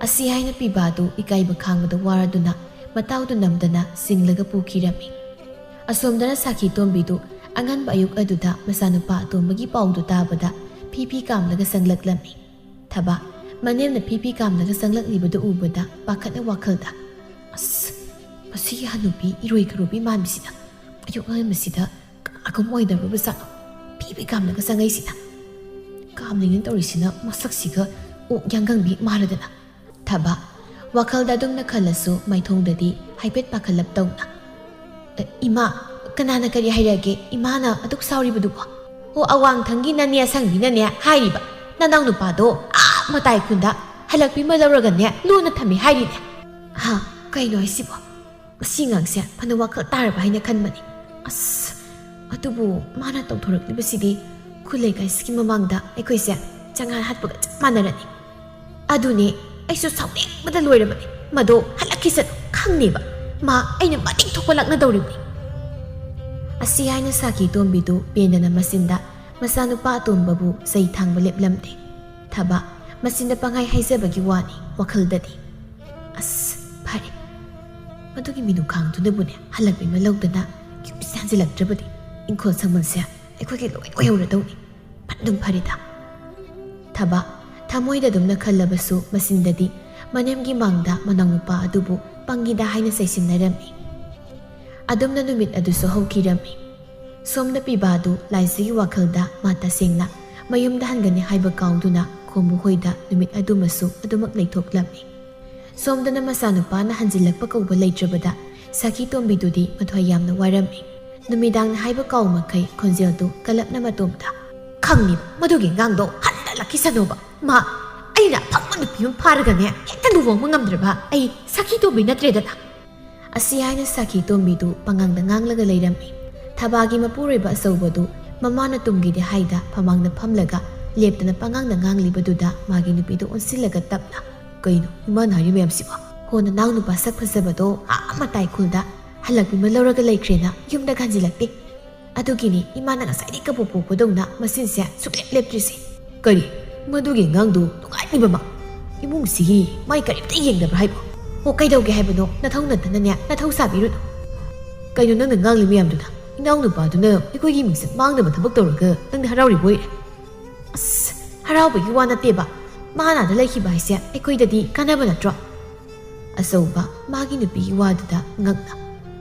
ꯑꯁꯤ ꯍꯥꯏꯅ ꯄꯤꯕꯥꯗꯨ ꯏꯀꯥꯏꯕ ꯈꯥꯡꯕꯗ ꯋꯥꯔꯗꯨꯅ ꯃꯇꯥꯎꯗꯨ ꯅꯝꯗꯅ ꯆꯤꯡꯂꯒ ꯄꯨꯈꯤꯔꯝꯃꯤ꯫ ꯑꯁꯣꯝꯗꯅ ꯁꯥꯈꯤ ꯇꯣꯝꯕꯤꯗꯨ ꯑꯉꯟꯕ ꯑꯌꯨꯛ ꯑꯗꯨꯗ ꯃꯆꯥꯅꯨꯄꯥ ꯑꯇꯣꯝꯕꯒꯤ ꯄꯥꯎꯗꯨ ꯇꯥꯕꯗ ꯐꯤ ꯐꯤ ꯀꯥꯝꯂꯒ ꯆꯪꯂꯛꯂꯝꯃꯤ꯫ ꯊꯕꯥ, ꯃꯅꯦꯝꯅ ꯐꯤ ꯐꯤ ꯀꯥꯝꯂꯒ ꯆꯪꯂꯛꯂꯤꯕꯗꯨ ꯎꯕꯗ ꯄꯥꯈꯠꯅ ꯋꯥꯈꯜꯗ, "ꯑꯁ, ꯃꯁꯤꯒꯤ ꯍꯅꯨꯕꯤ ꯏꯔꯣꯏ ꯈꯔꯨꯕꯤ ꯃꯥꯟꯕꯁꯤꯅ ꯑꯌꯨꯛ ꯑꯉꯟꯕꯁꯤꯗ ꯀꯅꯥꯒꯨꯝ ꯑꯣꯏꯗꯕ ꯖꯥꯠꯅꯣ? ꯐꯤ ꯐꯤ ꯀꯥꯝꯂꯒ ꯆꯪꯉꯛꯏꯁꯤꯅ? ꯀꯥꯝꯂꯤꯉꯩ ꯇꯧꯔꯤꯁꯤꯅ ꯃꯁꯛꯁꯤꯒ ꯑꯣꯛ ꯌꯥꯡꯒꯪꯕꯤ ꯃꯥꯜꯂꯗꯅ?" ꯊꯕꯥ, ꯋꯥꯈꯜꯗ ꯑꯗꯨꯝꯅ ꯈꯜꯂꯁꯨ ꯃꯥꯏꯊꯣꯡꯗꯗꯤ ꯍꯥꯏꯐꯦꯠ ꯄꯥꯈꯠꯂꯞ ꯇꯧꯅ, "ꯑꯦ, ꯏꯃꯥ, ꯀꯅꯥꯅ ꯀꯔꯤ ꯍꯥꯏꯔꯛꯑꯒꯦ? ꯏꯃꯥꯅ ꯑꯗꯨꯛ ꯁꯥꯎꯔꯤꯕꯗꯨꯕꯣ?" "ꯑꯣ, ꯑꯋꯥꯡꯊꯪꯒꯤ ꯅꯅꯦ ꯑꯁꯪꯕꯤꯅꯅꯦ ꯍꯥꯏꯔꯤꯕ, ꯅꯅꯥꯎ ꯅꯨꯄꯥꯗꯣ ꯑꯥ ꯃꯇꯥꯏ ꯈꯨꯟꯗ ꯍꯜꯂꯛꯄꯤ ꯑꯃ ꯂꯧꯔꯒꯅꯦ ꯂꯣꯟꯅ ꯊꯝꯃꯦ ꯍꯥꯏꯔꯤꯅꯦ꯫" "ꯍꯥ? ꯀꯩꯅꯣ ꯍꯥꯏꯁꯤꯕꯣ? ꯃꯁꯤ ꯑꯉꯥꯡꯁꯦ ꯐꯅ ꯋꯥꯈꯜ ꯇꯥꯔꯕ ꯍꯥꯏꯅ ꯈꯟꯕꯅꯤ꯫ ꯑꯁ, ꯑꯗꯨꯕꯨ ꯃꯥꯅ ꯇꯧꯊꯣꯔꯛꯂꯤꯕꯁꯤꯗꯤ ꯈꯨꯜ ꯂꯩꯀꯥꯏꯁꯤꯒꯤ ꯃꯃꯥꯡꯗ ꯑꯩꯈꯣꯏꯁꯦ ꯆꯉꯥꯟ ꯍꯥꯠꯄꯒ ꯆꯞ ꯃꯥꯟꯅꯔꯅꯤ꯫ ꯑꯗꯨꯅꯦ, ꯑꯩꯁꯨ ꯁꯥꯎꯅꯤꯡꯕꯗ ꯂꯣꯏꯔꯕꯅꯤ꯫ ꯃꯗꯣ ꯍꯜꯂꯛꯈꯤꯁꯅꯨ, ꯈꯪꯅꯦꯕ꯫ ꯃꯥ ꯑꯩꯅ ꯃꯇꯤꯛ ꯊꯣꯛꯄ ꯂꯥꯛꯅꯗꯧꯔꯤꯕꯅꯤ꯫" ꯑꯁꯤ ꯍꯥꯏꯅ ꯁꯥꯈꯤ ꯇꯣꯝꯕꯤꯗꯨ ꯄꯦꯟꯗꯅ ꯃꯆꯤꯟꯗ ꯃꯆꯥꯅꯨꯄꯥ ꯑꯇꯣꯝꯕꯕꯨ ꯆꯩ ꯊꯥꯡꯕ ꯂꯦꯞꯂꯝꯗꯦ꯫ ꯊꯕ ꯃꯆꯤꯟꯗ ꯄꯪꯍꯥꯏ ꯍꯥꯏꯖꯕꯒꯤ ꯋꯥꯅꯤ, ꯋꯥꯈꯜꯗꯗꯤ, "ꯑꯁ, ꯐꯔꯦ, ꯃꯗꯨꯒꯤ ꯃꯤꯅꯨꯈꯥꯡꯗꯨꯅꯕꯨꯅꯦ ꯍꯜꯂꯛꯄꯤ ꯑꯃ ꯂꯧꯗꯅ ꯌꯨꯝꯁꯤꯗ ꯍꯟꯖꯤꯜꯂꯛꯇ꯭ꯔꯕꯗꯤ ꯏꯪꯈꯣꯜ ꯁꯪꯕꯜꯁꯦ ꯑꯩꯈꯣꯏꯒꯤ ꯂꯣꯏ ꯑꯣꯏꯍꯧꯔꯗꯧꯅꯤ꯫ ꯐꯠ ꯑꯗꯨꯝ ꯐꯔꯦꯗ꯫" ꯊꯕ ꯊꯃꯣꯏꯗ ꯑꯗꯨꯝꯅ ꯈꯜꯂꯕꯁꯨ ꯃꯆꯤꯟꯗꯗꯤ ꯃꯅꯦꯝꯒꯤ ꯃꯥꯡꯗ ꯃꯅꯥꯎꯅꯨꯄꯥ ꯑꯗꯨꯕꯨ ꯄꯪꯉꯤꯗ ꯍꯥꯏꯅ ꯆꯩꯁꯤꯟꯅꯔꯝꯃꯤ꯫ ꯑꯗꯨꯝꯅ ꯅꯨꯃꯤꯠ ꯑꯗꯨꯁꯨ ꯍꯧꯈꯤꯔꯝꯃꯤ꯫ ꯁꯣꯝꯗ ꯄꯤꯕꯥꯗꯨ ꯂꯥꯏꯖꯒꯤ ꯋꯥꯈꯜꯗ ꯃꯥ ꯇꯁꯦꯡꯅ ꯃꯌꯨꯝꯗ ꯍꯟꯒꯅꯤ ꯍꯥꯏꯕ ꯀꯥꯎꯗꯨꯅ ꯈꯣꯝꯕꯨ ꯍꯣꯏꯗ ꯅꯨꯃꯤꯠ ꯑꯗꯨꯃꯁꯨ ꯑꯗꯨꯃꯛ ꯂꯩꯊꯣꯛꯂꯝꯃꯤ꯫ ꯁꯣꯝꯗꯅ ꯃꯆꯥꯅꯨꯄꯥꯅ ꯍꯟꯖꯤꯜꯂꯛꯄ ꯀꯧꯕ ꯂꯩꯇ꯭ꯔꯕꯗ ꯁꯈꯤ ꯇꯣꯝꯕꯤꯗꯨꯗꯤ ꯃꯊ꯭ꯋꯥꯏ ꯌꯥꯝꯅ ꯋꯥꯔꯝꯃꯤ꯫ ꯅꯨꯃꯤꯗꯥꯡꯅ ꯍꯥꯏꯕ ꯀꯥꯎ ꯃꯈꯩ ꯈꯣꯟꯖꯦꯜꯗꯨ ꯀꯜꯂꯞꯅ ꯃꯇꯣꯝꯇ, "ꯈꯪꯉꯤꯕ, ꯃꯗꯨꯒꯤ ꯑꯉꯥꯡꯗꯣ ꯍꯟꯗꯂꯛꯈꯤꯁꯅꯨꯕ꯫ ꯃꯥ ꯑꯩꯅ ꯑꯐꯪꯕ ꯅꯨꯄꯤ ꯑꯃ ꯐꯥꯔꯒꯅꯦ ꯍꯦꯛꯇ ꯂꯨꯍꯣꯡꯕ ꯉꯝꯗ꯭ꯔꯕ ꯑꯩ ꯁꯈꯤ ꯇꯣꯝꯕꯤ ꯅꯠꯇ꯭ꯔꯦꯗꯅ꯫" ꯑꯁꯤ ꯍꯥꯏꯅ ꯁꯈꯤ ꯇꯣꯝꯕꯤꯗꯨ ꯄꯉꯥꯡꯗ ꯉꯥꯡꯂꯒ ꯂꯩꯔꯝꯃꯤ꯫ ꯊꯕꯥꯒꯤ ꯃꯄꯨꯔꯣꯏꯕ ꯑꯆꯧꯕꯗꯨ ꯃꯃꯥꯅ ꯇꯨꯝꯒꯦꯗꯤ ꯍꯥꯏꯗ ꯐꯃꯥꯡꯗ ꯐꯝꯂꯒ ꯂꯦꯞꯇꯅ ꯄꯉꯥꯡꯗ ꯉꯥꯡꯂꯤꯕꯗꯨꯗ ꯃꯥꯒꯤ ꯅꯨꯄꯤꯗꯨ ꯑꯣꯟꯁꯤꯜꯂꯒ ꯇꯞꯅ, "ꯀꯩꯅꯣ ꯏꯃꯥꯅ ꯍꯥꯏꯔꯤ ꯃꯌꯥꯝꯁꯤꯕꯣ? ꯍꯣ, ꯅꯅꯥꯎ ꯅꯨꯄꯥ ꯁꯛ ꯐꯖꯕꯗꯣ ꯑꯥ ꯃꯇꯥꯏ ꯈꯨꯜꯗ ꯍꯜꯂꯛꯄꯤ ꯑꯃ ꯂꯧꯔꯒ ꯂꯩꯈ꯭ꯔꯦꯅ ꯌꯨꯝꯗ ꯍꯟꯖꯤꯜꯂꯛꯇꯦ꯫ ꯑꯗꯨꯒꯤꯅꯤ ꯏꯃꯥꯅ ꯉꯁꯥꯏꯗꯩ ꯀꯕꯣꯛ ꯄꯣꯛꯄꯗꯧꯅ ꯃꯆꯤꯟꯁꯦ ꯁꯨꯛꯂꯦꯞ ꯂꯦꯞꯇ꯭ꯔꯤꯁꯦ꯫" "ꯀꯔꯤ? ꯃꯗꯨꯒꯤ ꯑꯉꯥꯡꯗꯨ ꯅꯨꯡꯉꯥꯏꯅꯤꯕ ꯃꯥ? ꯏꯃꯨꯡꯁꯤꯒꯤ ꯃꯥꯏ ꯀꯔꯤꯝꯇ ꯌꯦꯡꯗꯕ꯭ꯔꯥ ꯍꯥꯏꯕꯣ? ꯑꯣ, ꯀꯩꯗꯧꯒꯦ ꯍꯥꯏꯕꯅꯣ? ꯅꯊꯧ ꯅꯠꯇꯅꯅꯦ, ꯅꯊꯧ ꯁꯥꯕꯤꯔꯨꯅꯨ꯫ ꯀꯩꯅꯣ ꯅꯪꯅ ꯉꯥꯡꯂꯤ ꯃꯌꯥꯝꯗꯨꯅ? ꯏꯅꯥꯎ ꯅꯨꯄꯥꯗꯨꯅ ꯑꯩꯈꯣꯏꯒꯤ ꯃꯤꯡꯆꯠ ꯃꯥꯡꯅꯕ ꯊꯕꯛ ꯇꯧꯔꯒ ꯅꯪꯗꯤ ꯍꯔꯥꯎꯔꯤꯕ ꯑꯣꯏꯔꯦ?" "ꯑꯁ, ꯍꯔꯥꯎꯕꯒꯤ ꯋꯥ ꯅꯠꯇꯦꯕ꯫ ꯃꯥ ꯑꯥꯗ ꯂꯩꯈꯤꯕ ꯍꯥꯏꯁꯦ ꯑꯩꯈꯣꯏꯗꯗꯤ ꯀꯥꯟꯅꯕ ꯅꯠꯇ꯭ꯔꯣ?" ꯑꯆꯧꯕ ꯃꯥꯒꯤ ꯅꯨꯄꯤꯒꯤ ꯋꯥꯗꯨꯗ ꯉꯛꯅ,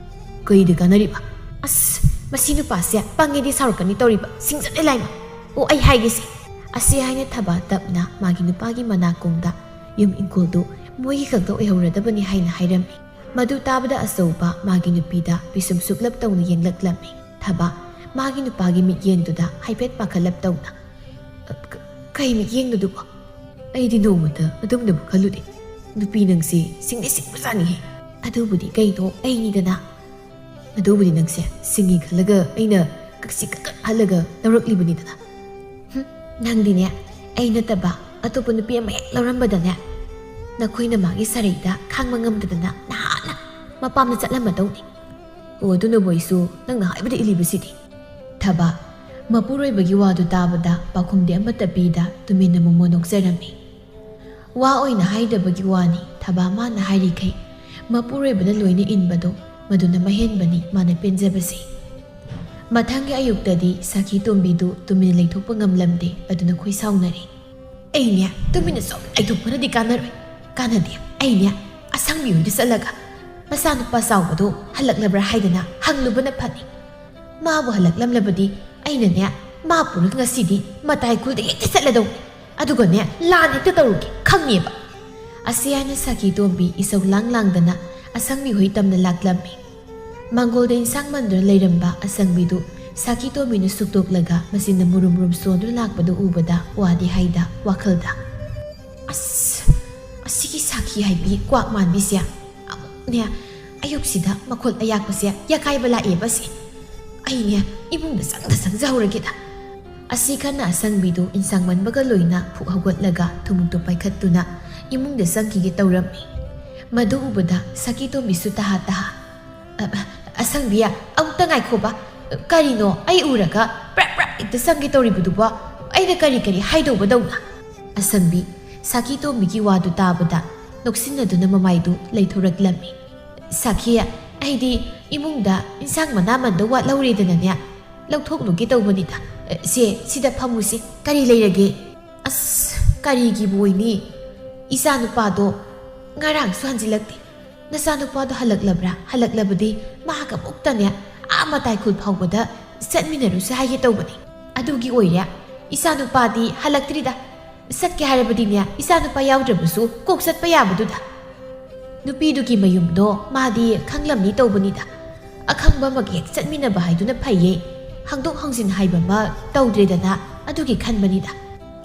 "ꯀꯩꯗ ꯀꯥꯟꯅꯔꯤꯕ? ꯑꯁ, ꯃꯁꯤ ꯅꯨꯄꯥꯁꯦ ꯄꯪꯉꯦꯗꯤ ꯁꯥꯎꯔꯛꯀꯅꯤ ꯇꯧꯔꯤꯕ, ꯁꯤꯡꯖꯗꯦ ꯂꯥꯏꯃ꯫ ꯑꯣ, ꯑꯩ ꯍꯥꯏꯒꯦꯁꯦ꯫" ꯑꯁꯤ ꯍꯥꯏꯅ ꯊꯕꯥ ꯇꯞꯅ ꯃꯥꯒꯤ ꯅꯨꯄꯥꯒꯤ ꯃꯅꯥꯀꯣꯡꯗ, "ꯌꯨꯝ ꯏꯪꯈꯣꯜꯗꯨ ꯃꯣꯏꯒꯤ ꯈꯛꯇ ꯑꯣꯏꯍꯧꯔꯗꯕꯅꯤ" ꯍꯥꯏꯅ ꯍꯥꯏꯔꯝꯃꯤ꯫ ꯃꯗꯨ ꯇꯥꯕꯗ ꯑꯆꯧꯕ ꯃꯥꯒꯤ ꯅꯨꯄꯤꯗ ꯄꯤꯁꯨꯝ ꯁꯨꯛꯂꯞ ꯇꯧꯅ ꯌꯦꯡꯂꯛꯂꯝꯃꯤ꯫ ꯊꯕꯥ ꯃꯥꯒꯤ ꯅꯨꯄꯥꯒꯤ ꯃꯤꯠꯌꯦꯡꯗꯨꯗ ꯍꯥꯏꯐꯦꯠ ꯄꯥꯈꯠꯂꯞ ꯇꯧꯅ, "ꯀ-, ꯀꯩ ꯃꯤꯠꯌꯦꯡꯅꯣꯗꯨꯕꯣ? ꯑꯩꯗꯤ ꯅꯣꯡꯃꯇ ꯑꯗꯨꯝꯅꯕꯨ ꯈꯜꯂꯨꯗꯦ꯫ ꯅꯨꯄꯤ ꯅꯪꯁꯦ ꯁꯤꯡꯗꯤ ꯁꯤꯡꯕꯖꯥꯠꯅꯤꯍꯦ꯫ ꯑꯗꯨꯕꯨꯗꯤ ꯀꯩꯅꯣ, ꯑꯩꯅꯤꯗꯅ꯫ ꯑꯗꯨꯕꯨꯗꯤ ꯅꯪꯁꯦ ꯁꯤꯡꯉꯤ ꯈꯜꯂꯒ ꯑꯩꯅ ꯀꯛꯁꯤ ꯀꯛꯀꯛ ꯍꯜꯂꯒ ꯂꯧꯔꯛꯂꯤꯕꯅꯤꯗꯅ꯫ ꯍꯨꯝ, ꯅꯪꯗꯤꯅꯦ, ꯑꯩ ꯅꯠꯇꯕ ꯑꯇꯣꯞꯄ ꯅꯨꯄꯤ ꯑꯃ ꯍꯦꯛ ꯂꯧꯔꯝꯕꯗꯅꯦ, ꯅꯈꯣꯏꯅ ꯃꯥꯒꯤ ꯁꯥꯔꯩꯗ ꯈꯥꯡꯕ ꯉꯝꯗꯗꯅ ꯅꯍꯥꯟꯅ ꯃꯄꯥꯝꯗ ꯆꯠꯂꯝꯃꯗꯧꯅꯤ꯫ ꯑꯣ, ꯑꯗꯨꯅꯕꯨ ꯑꯩꯁꯨ ꯅꯪꯅ ꯍꯥꯏꯕꯗ ꯏꯜꯂꯤꯕꯁꯤꯗꯤ꯫" ꯊꯕꯥ ꯃꯄꯨꯔꯣꯏꯕꯒꯤ ꯋꯥꯗꯨ ꯇꯥꯕꯗ ꯄꯥꯎꯈꯨꯝꯗꯤ ꯑꯃꯠꯇ ꯄꯤꯗ ꯇꯨꯃꯤꯟꯅ ꯃꯣꯃꯣꯟ ꯅꯣꯛꯆꯔꯝꯃꯤ꯫ ꯋꯥ ꯑꯣꯏꯅ ꯍꯥꯏꯗꯕꯒꯤ ꯋꯥꯅꯤ, ꯊꯕꯥ ꯃꯥꯅ ꯍꯥꯏꯔꯤꯈꯩ ꯃꯄꯨꯔꯣꯏꯕꯅ ꯂꯣꯏꯅ ꯏꯟꯕꯗꯣ, ꯃꯗꯨꯅ ꯃꯍꯦꯟꯕꯅꯤ ꯃꯥꯅ ꯄꯦꯟꯖꯕꯁꯦ꯫ ꯃꯊꯪꯒꯤ ꯑꯌꯨꯛꯇꯗꯤ ꯁꯥꯈꯤ ꯇꯣꯝꯕꯤꯗꯨ ꯇꯨꯃꯤꯟꯅ ꯂꯩꯊꯣꯛꯄ ꯉꯝꯂꯝꯗꯦ, ꯑꯗꯨꯅ ꯈꯣꯏ ꯁꯥꯎꯅꯔꯦ꯫ "ꯑꯩꯅꯦ, ꯇꯨꯃꯤꯟꯅ ꯁꯨꯝ ꯂꯩꯊꯣꯛꯄꯅꯗꯤ ꯀꯥꯟꯅꯔꯣꯏ꯫ ꯀꯥꯟꯅꯗꯦ꯫ ꯑꯩꯅꯦ, ꯑꯁꯪꯕꯤ ꯍꯣꯏꯗ ꯆꯠꯂꯒ ꯃꯆꯥꯅꯨꯄꯥ ꯆꯥꯎꯕꯗꯣ ꯍꯜꯂꯛꯂꯕ꯭ꯔꯥ ꯍꯥꯏꯗꯅ ꯍꯪꯂꯨꯕꯅ ꯐꯅꯤ꯫ ꯃꯥꯕꯨ ꯍꯜꯂꯛꯂꯝꯂꯕꯗꯤ ꯑꯩꯅꯅꯦ, ꯃꯥ ꯄꯨꯔꯒ ꯉꯁꯤꯗꯤ ꯃꯇꯥꯏ ꯈꯨꯜꯗ ꯍꯦꯛꯇ ꯆꯠꯂꯗꯧꯅꯤ꯫ ꯑꯗꯨꯒꯅꯦ, ꯂꯥꯟ ꯍꯦꯛꯇ ꯇꯧꯔꯨꯒꯦ, ꯈꯪꯉꯦꯕ꯫" ꯑꯁꯤ ꯍꯥꯏꯅ ꯁꯥꯈꯤ ꯇꯣꯝꯕꯤ ꯏꯁꯧ ꯂꯥꯡ ꯂꯥꯡꯗꯅ ꯑꯁꯪꯕꯤ ꯍꯣꯏ ꯇꯝꯅ ꯂꯥꯛꯂꯝꯃꯤ꯫ ꯃꯥꯡꯒꯣꯜꯗ ꯏꯟꯁꯥꯡ ꯃꯟꯗꯨꯅ ꯂꯩꯔꯝꯕ ꯑꯁꯪꯕꯤꯗꯨ ꯁꯥꯈꯤ ꯇꯣꯝꯕꯤꯅ ꯁꯨꯛꯇꯣꯛꯂꯒ ꯃꯆꯤꯟꯅ ꯃꯨꯔꯨꯝ ꯃꯨꯔꯨꯝ ꯁꯣꯟꯗꯨꯅ ꯂꯥꯛꯄꯗꯨ ꯎꯕꯗ ꯋꯥꯗꯤ ꯍꯥꯏꯗ ꯋꯥꯈꯜꯗ, "ꯑꯁ, ꯑꯁꯤꯒꯤ ꯁꯥꯈꯤ ꯍꯥꯏꯕꯤ ꯀ꯭ꯋꯥꯛ ꯃꯥꯟꯕꯤꯁꯦ ꯑꯃꯨꯛꯅꯦ, ꯑꯌꯨꯛꯁꯤꯗ ꯃꯈꯣꯜ ꯑꯌꯥꯛꯄꯁꯦ ꯌꯥꯀꯥꯏꯕ ꯂꯥꯛꯑꯦꯕ ꯁꯦ꯫ ꯑꯩꯅꯦ, ꯏꯃꯨꯡꯗ ꯆꯪꯗ ꯆꯪꯖꯍꯧꯔꯒꯦꯗ꯫" ꯑꯁꯤ ꯈꯟꯅ ꯑꯁꯪꯕꯤꯗꯨ ꯏꯟꯁꯥꯡ ꯃꯟꯕꯒ ꯂꯣꯏꯅ ꯐꯨꯛ ꯍꯧꯒꯠꯂꯒ ꯊꯨꯃꯨꯛꯇꯨ ꯄꯥꯏꯈꯠꯇꯨꯅ ꯏꯃꯨꯡꯗ ꯆꯪꯈꯤꯒꯦ ꯇꯧꯔꯝꯃꯤ꯫ ꯃꯗꯨ ꯎꯕꯗ ꯁꯥꯈꯤ ꯇꯣꯝꯕꯤꯁꯨ ꯇꯍꯥ ꯇꯍꯥ, "ꯑ, ꯑ, ꯑꯁꯪꯕꯤ, ꯑꯃꯨꯛꯇ ꯉꯥꯏꯈꯣꯕ꯫ ꯀꯔꯤꯅꯣ ꯑꯩ ꯎꯔꯒ ꯄ꯭ꯔꯞ ꯄ꯭ꯔꯞ ꯍꯦꯛꯇ ꯆꯪꯒꯦ ꯇꯧꯔꯤꯕꯗꯨꯕꯣ? ꯑꯩꯅ ꯀꯔꯤ ꯀꯔꯤ ꯍꯥꯏꯗꯧꯕꯗꯧꯅ?" ꯑꯁꯪꯕꯤ ꯁꯥꯈꯤ ꯇꯣꯝꯕꯤꯒꯤ ꯋꯥꯗꯨ ꯇꯥꯕꯗ ꯅꯣꯛꯁꯤꯟꯅꯗꯨꯅ ꯃꯃꯥꯏꯗꯨ ꯂꯩꯊꯣꯔꯛꯂꯝꯃꯤ꯫ "ꯁꯥꯈꯤ, ꯑꯩꯗꯤ ꯏꯃꯨꯡꯗ ꯏꯟꯁꯥꯡ ꯃꯅꯥ ꯃꯟꯗꯧ ꯋꯥꯠꯍꯧꯔꯦꯗꯅꯅꯦ, ꯂꯧꯊꯣꯛꯂꯨꯒꯦ ꯇꯧꯕꯅꯤꯗ꯫ ꯁꯦ, ꯁꯤꯗ ꯐꯝꯃꯨꯁꯦ, ꯀꯔꯤ ꯂꯩꯔꯒꯦ?" "ꯑꯁ, ꯀꯔꯤꯒꯤꯕꯨ ꯑꯣꯏꯅꯤ? ꯏꯆꯥ ꯅꯨꯄꯥꯗꯣ ꯉꯔꯥꯡꯁꯨ ꯍꯟꯖꯤꯜꯂꯛꯇꯦ꯫ ꯅꯆꯥ ꯅꯨꯄꯥꯗꯣ ꯍꯜꯂꯛꯂꯕ꯭ꯔꯥ? ꯍꯜꯂꯛꯂꯕꯗꯤ ꯃꯍꯥꯛꯀ ꯑꯃꯨꯛꯇꯅꯦ, ꯑꯥ ꯃꯇꯥꯏ ꯈꯨꯜ ꯐꯥꯎꯕꯗ ꯆꯠꯃꯤꯟꯅꯔꯨꯁꯦ ꯍꯥꯏꯒꯦ ꯇꯧꯕꯅꯤ꯫ ꯑꯗꯨꯒꯤ ꯑꯣꯏꯔꯦ, ꯏꯆꯥ ꯅꯨꯄꯥꯗꯤ ꯍꯜꯂꯛꯇ꯭ꯔꯤꯗ꯫ ꯆꯠꯀꯦ ꯍꯥꯏꯔꯕꯗꯤꯅꯦ, ꯏꯆꯥ ꯅꯨꯄꯥ ꯌꯥꯎꯗ꯭ꯔꯕꯁꯨ ꯀꯣꯛ ꯆꯠꯄ ꯌꯥꯕꯗꯨꯗ꯫" ꯅꯨꯄꯤꯗꯨꯒꯤ ꯃꯌꯨꯝꯗꯣ ꯃꯥꯗꯤ ꯈꯪꯂꯝꯅꯤ ꯇꯧꯕꯅꯤꯗ꯫ ꯑꯈꯪꯕ ꯑꯃꯒ ꯍꯦꯛ ꯆꯠꯃꯤꯟꯅꯕ ꯍꯥꯏꯗꯨꯅ ꯐꯩꯌꯦ꯫ ꯍꯪꯗꯣꯛ ꯍꯪꯖꯤꯟ ꯍꯥꯏꯕ ꯑꯃ ꯇꯧꯗ꯭ꯔꯦꯗꯅ, ꯑꯗꯨꯒꯤ ꯈꯟꯕꯅꯤꯗ꯫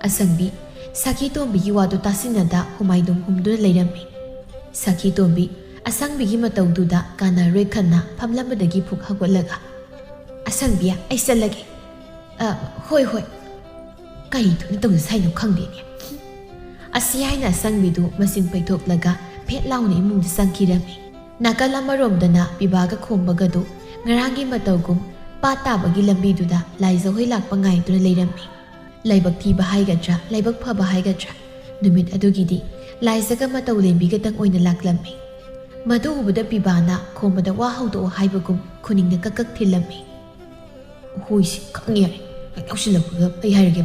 ꯑꯁꯪꯕꯤ ꯁꯈꯤ ꯇꯣꯝꯕꯤꯒꯤ ꯋꯥꯗꯨ ꯇꯥꯁꯤꯟꯅꯗ ꯍꯨꯃꯥꯏꯗꯨꯝ ꯍꯨꯝꯗꯨꯅ ꯂꯩꯔꯝꯃꯤ꯫ ꯁꯈꯤ ꯇꯣꯝꯕꯤ ꯑꯁꯪꯕꯤꯒꯤ ꯃꯇꯧꯗꯨꯗ ꯀꯥꯟꯅꯔꯣꯏ ꯈꯟꯅ ꯐꯝꯂꯝꯕꯗꯒꯤ ꯐꯨꯛ ꯍꯧꯒꯠꯂꯒ, "ꯑꯁꯪꯕꯤ, ꯑꯩ ꯆꯠꯂꯒꯦ꯫" "ꯑ, ꯍꯣꯏ, ꯍꯣꯏ꯫" ꯀꯔꯤ ꯊꯣꯛꯅ ꯇꯧꯖ ꯁꯥꯏꯅꯣ ꯈꯪꯗꯦꯅꯦ꯫ ꯑꯁꯤ ꯍꯥꯏꯅ ꯑꯁꯪꯕꯤꯗꯨ ꯃꯆꯤꯟ ꯄꯩꯊꯣꯛꯂꯒ ꯐꯦꯠ ꯂꯥꯎꯅ ꯏꯃꯨꯡꯗ ꯆꯪꯈꯤꯔꯝꯃꯤ꯫ ꯅꯥꯀꯜ ꯑꯃꯔꯣꯝꯗꯅ ꯄꯤꯕꯥꯒ ꯈꯣꯝꯕꯒꯗꯨ ꯉꯔꯥꯡꯒꯤ ꯃꯇꯧꯒꯨꯝ ꯄꯥꯠ ꯇꯥꯕꯒꯤ ꯂꯝꯕꯤꯗꯨꯗ ꯂꯥꯏꯖꯍꯣꯏ ꯂꯥꯛꯄ ꯉꯥꯏꯗꯨꯅ ꯂꯩꯔꯝꯃꯤ꯫ ꯂꯥꯏꯕꯛ ꯊꯤꯕ ꯍꯥꯏꯒꯗ꯭ꯔꯥ, ꯂꯥꯏꯕꯛ ꯐꯕ ꯍꯥꯏꯒꯗ꯭ꯔꯥ, ꯅꯨꯃꯤꯠ ꯑꯗꯨꯒꯤꯗꯤ ꯂꯥꯏꯖꯒ ꯃꯇꯧ ꯂꯦꯝꯕꯤꯒꯇꯪ ꯑꯣꯏꯅ ꯂꯥꯛꯂꯝꯃꯤ꯫ ꯃꯗꯨ ꯎꯕꯗ ꯄꯤꯕꯥꯅ ꯈꯣꯝꯕꯗ ꯋꯥ ꯍꯧꯗꯣꯛꯑꯣ ꯍꯥꯏꯕꯒꯨꯝ ꯈꯨꯅꯤꯡꯅ ꯀꯛ ꯀꯛ ꯊꯤꯜꯂꯝꯃꯤ꯫ "ꯍꯨꯏꯁꯤ ꯈꯪꯉꯦ ꯌꯥꯔꯦ, ꯍꯦꯛ ꯌꯥꯎꯁꯤꯜꯂꯛꯄꯒ ꯑꯩ ꯍꯥꯏꯔꯒꯦ꯫"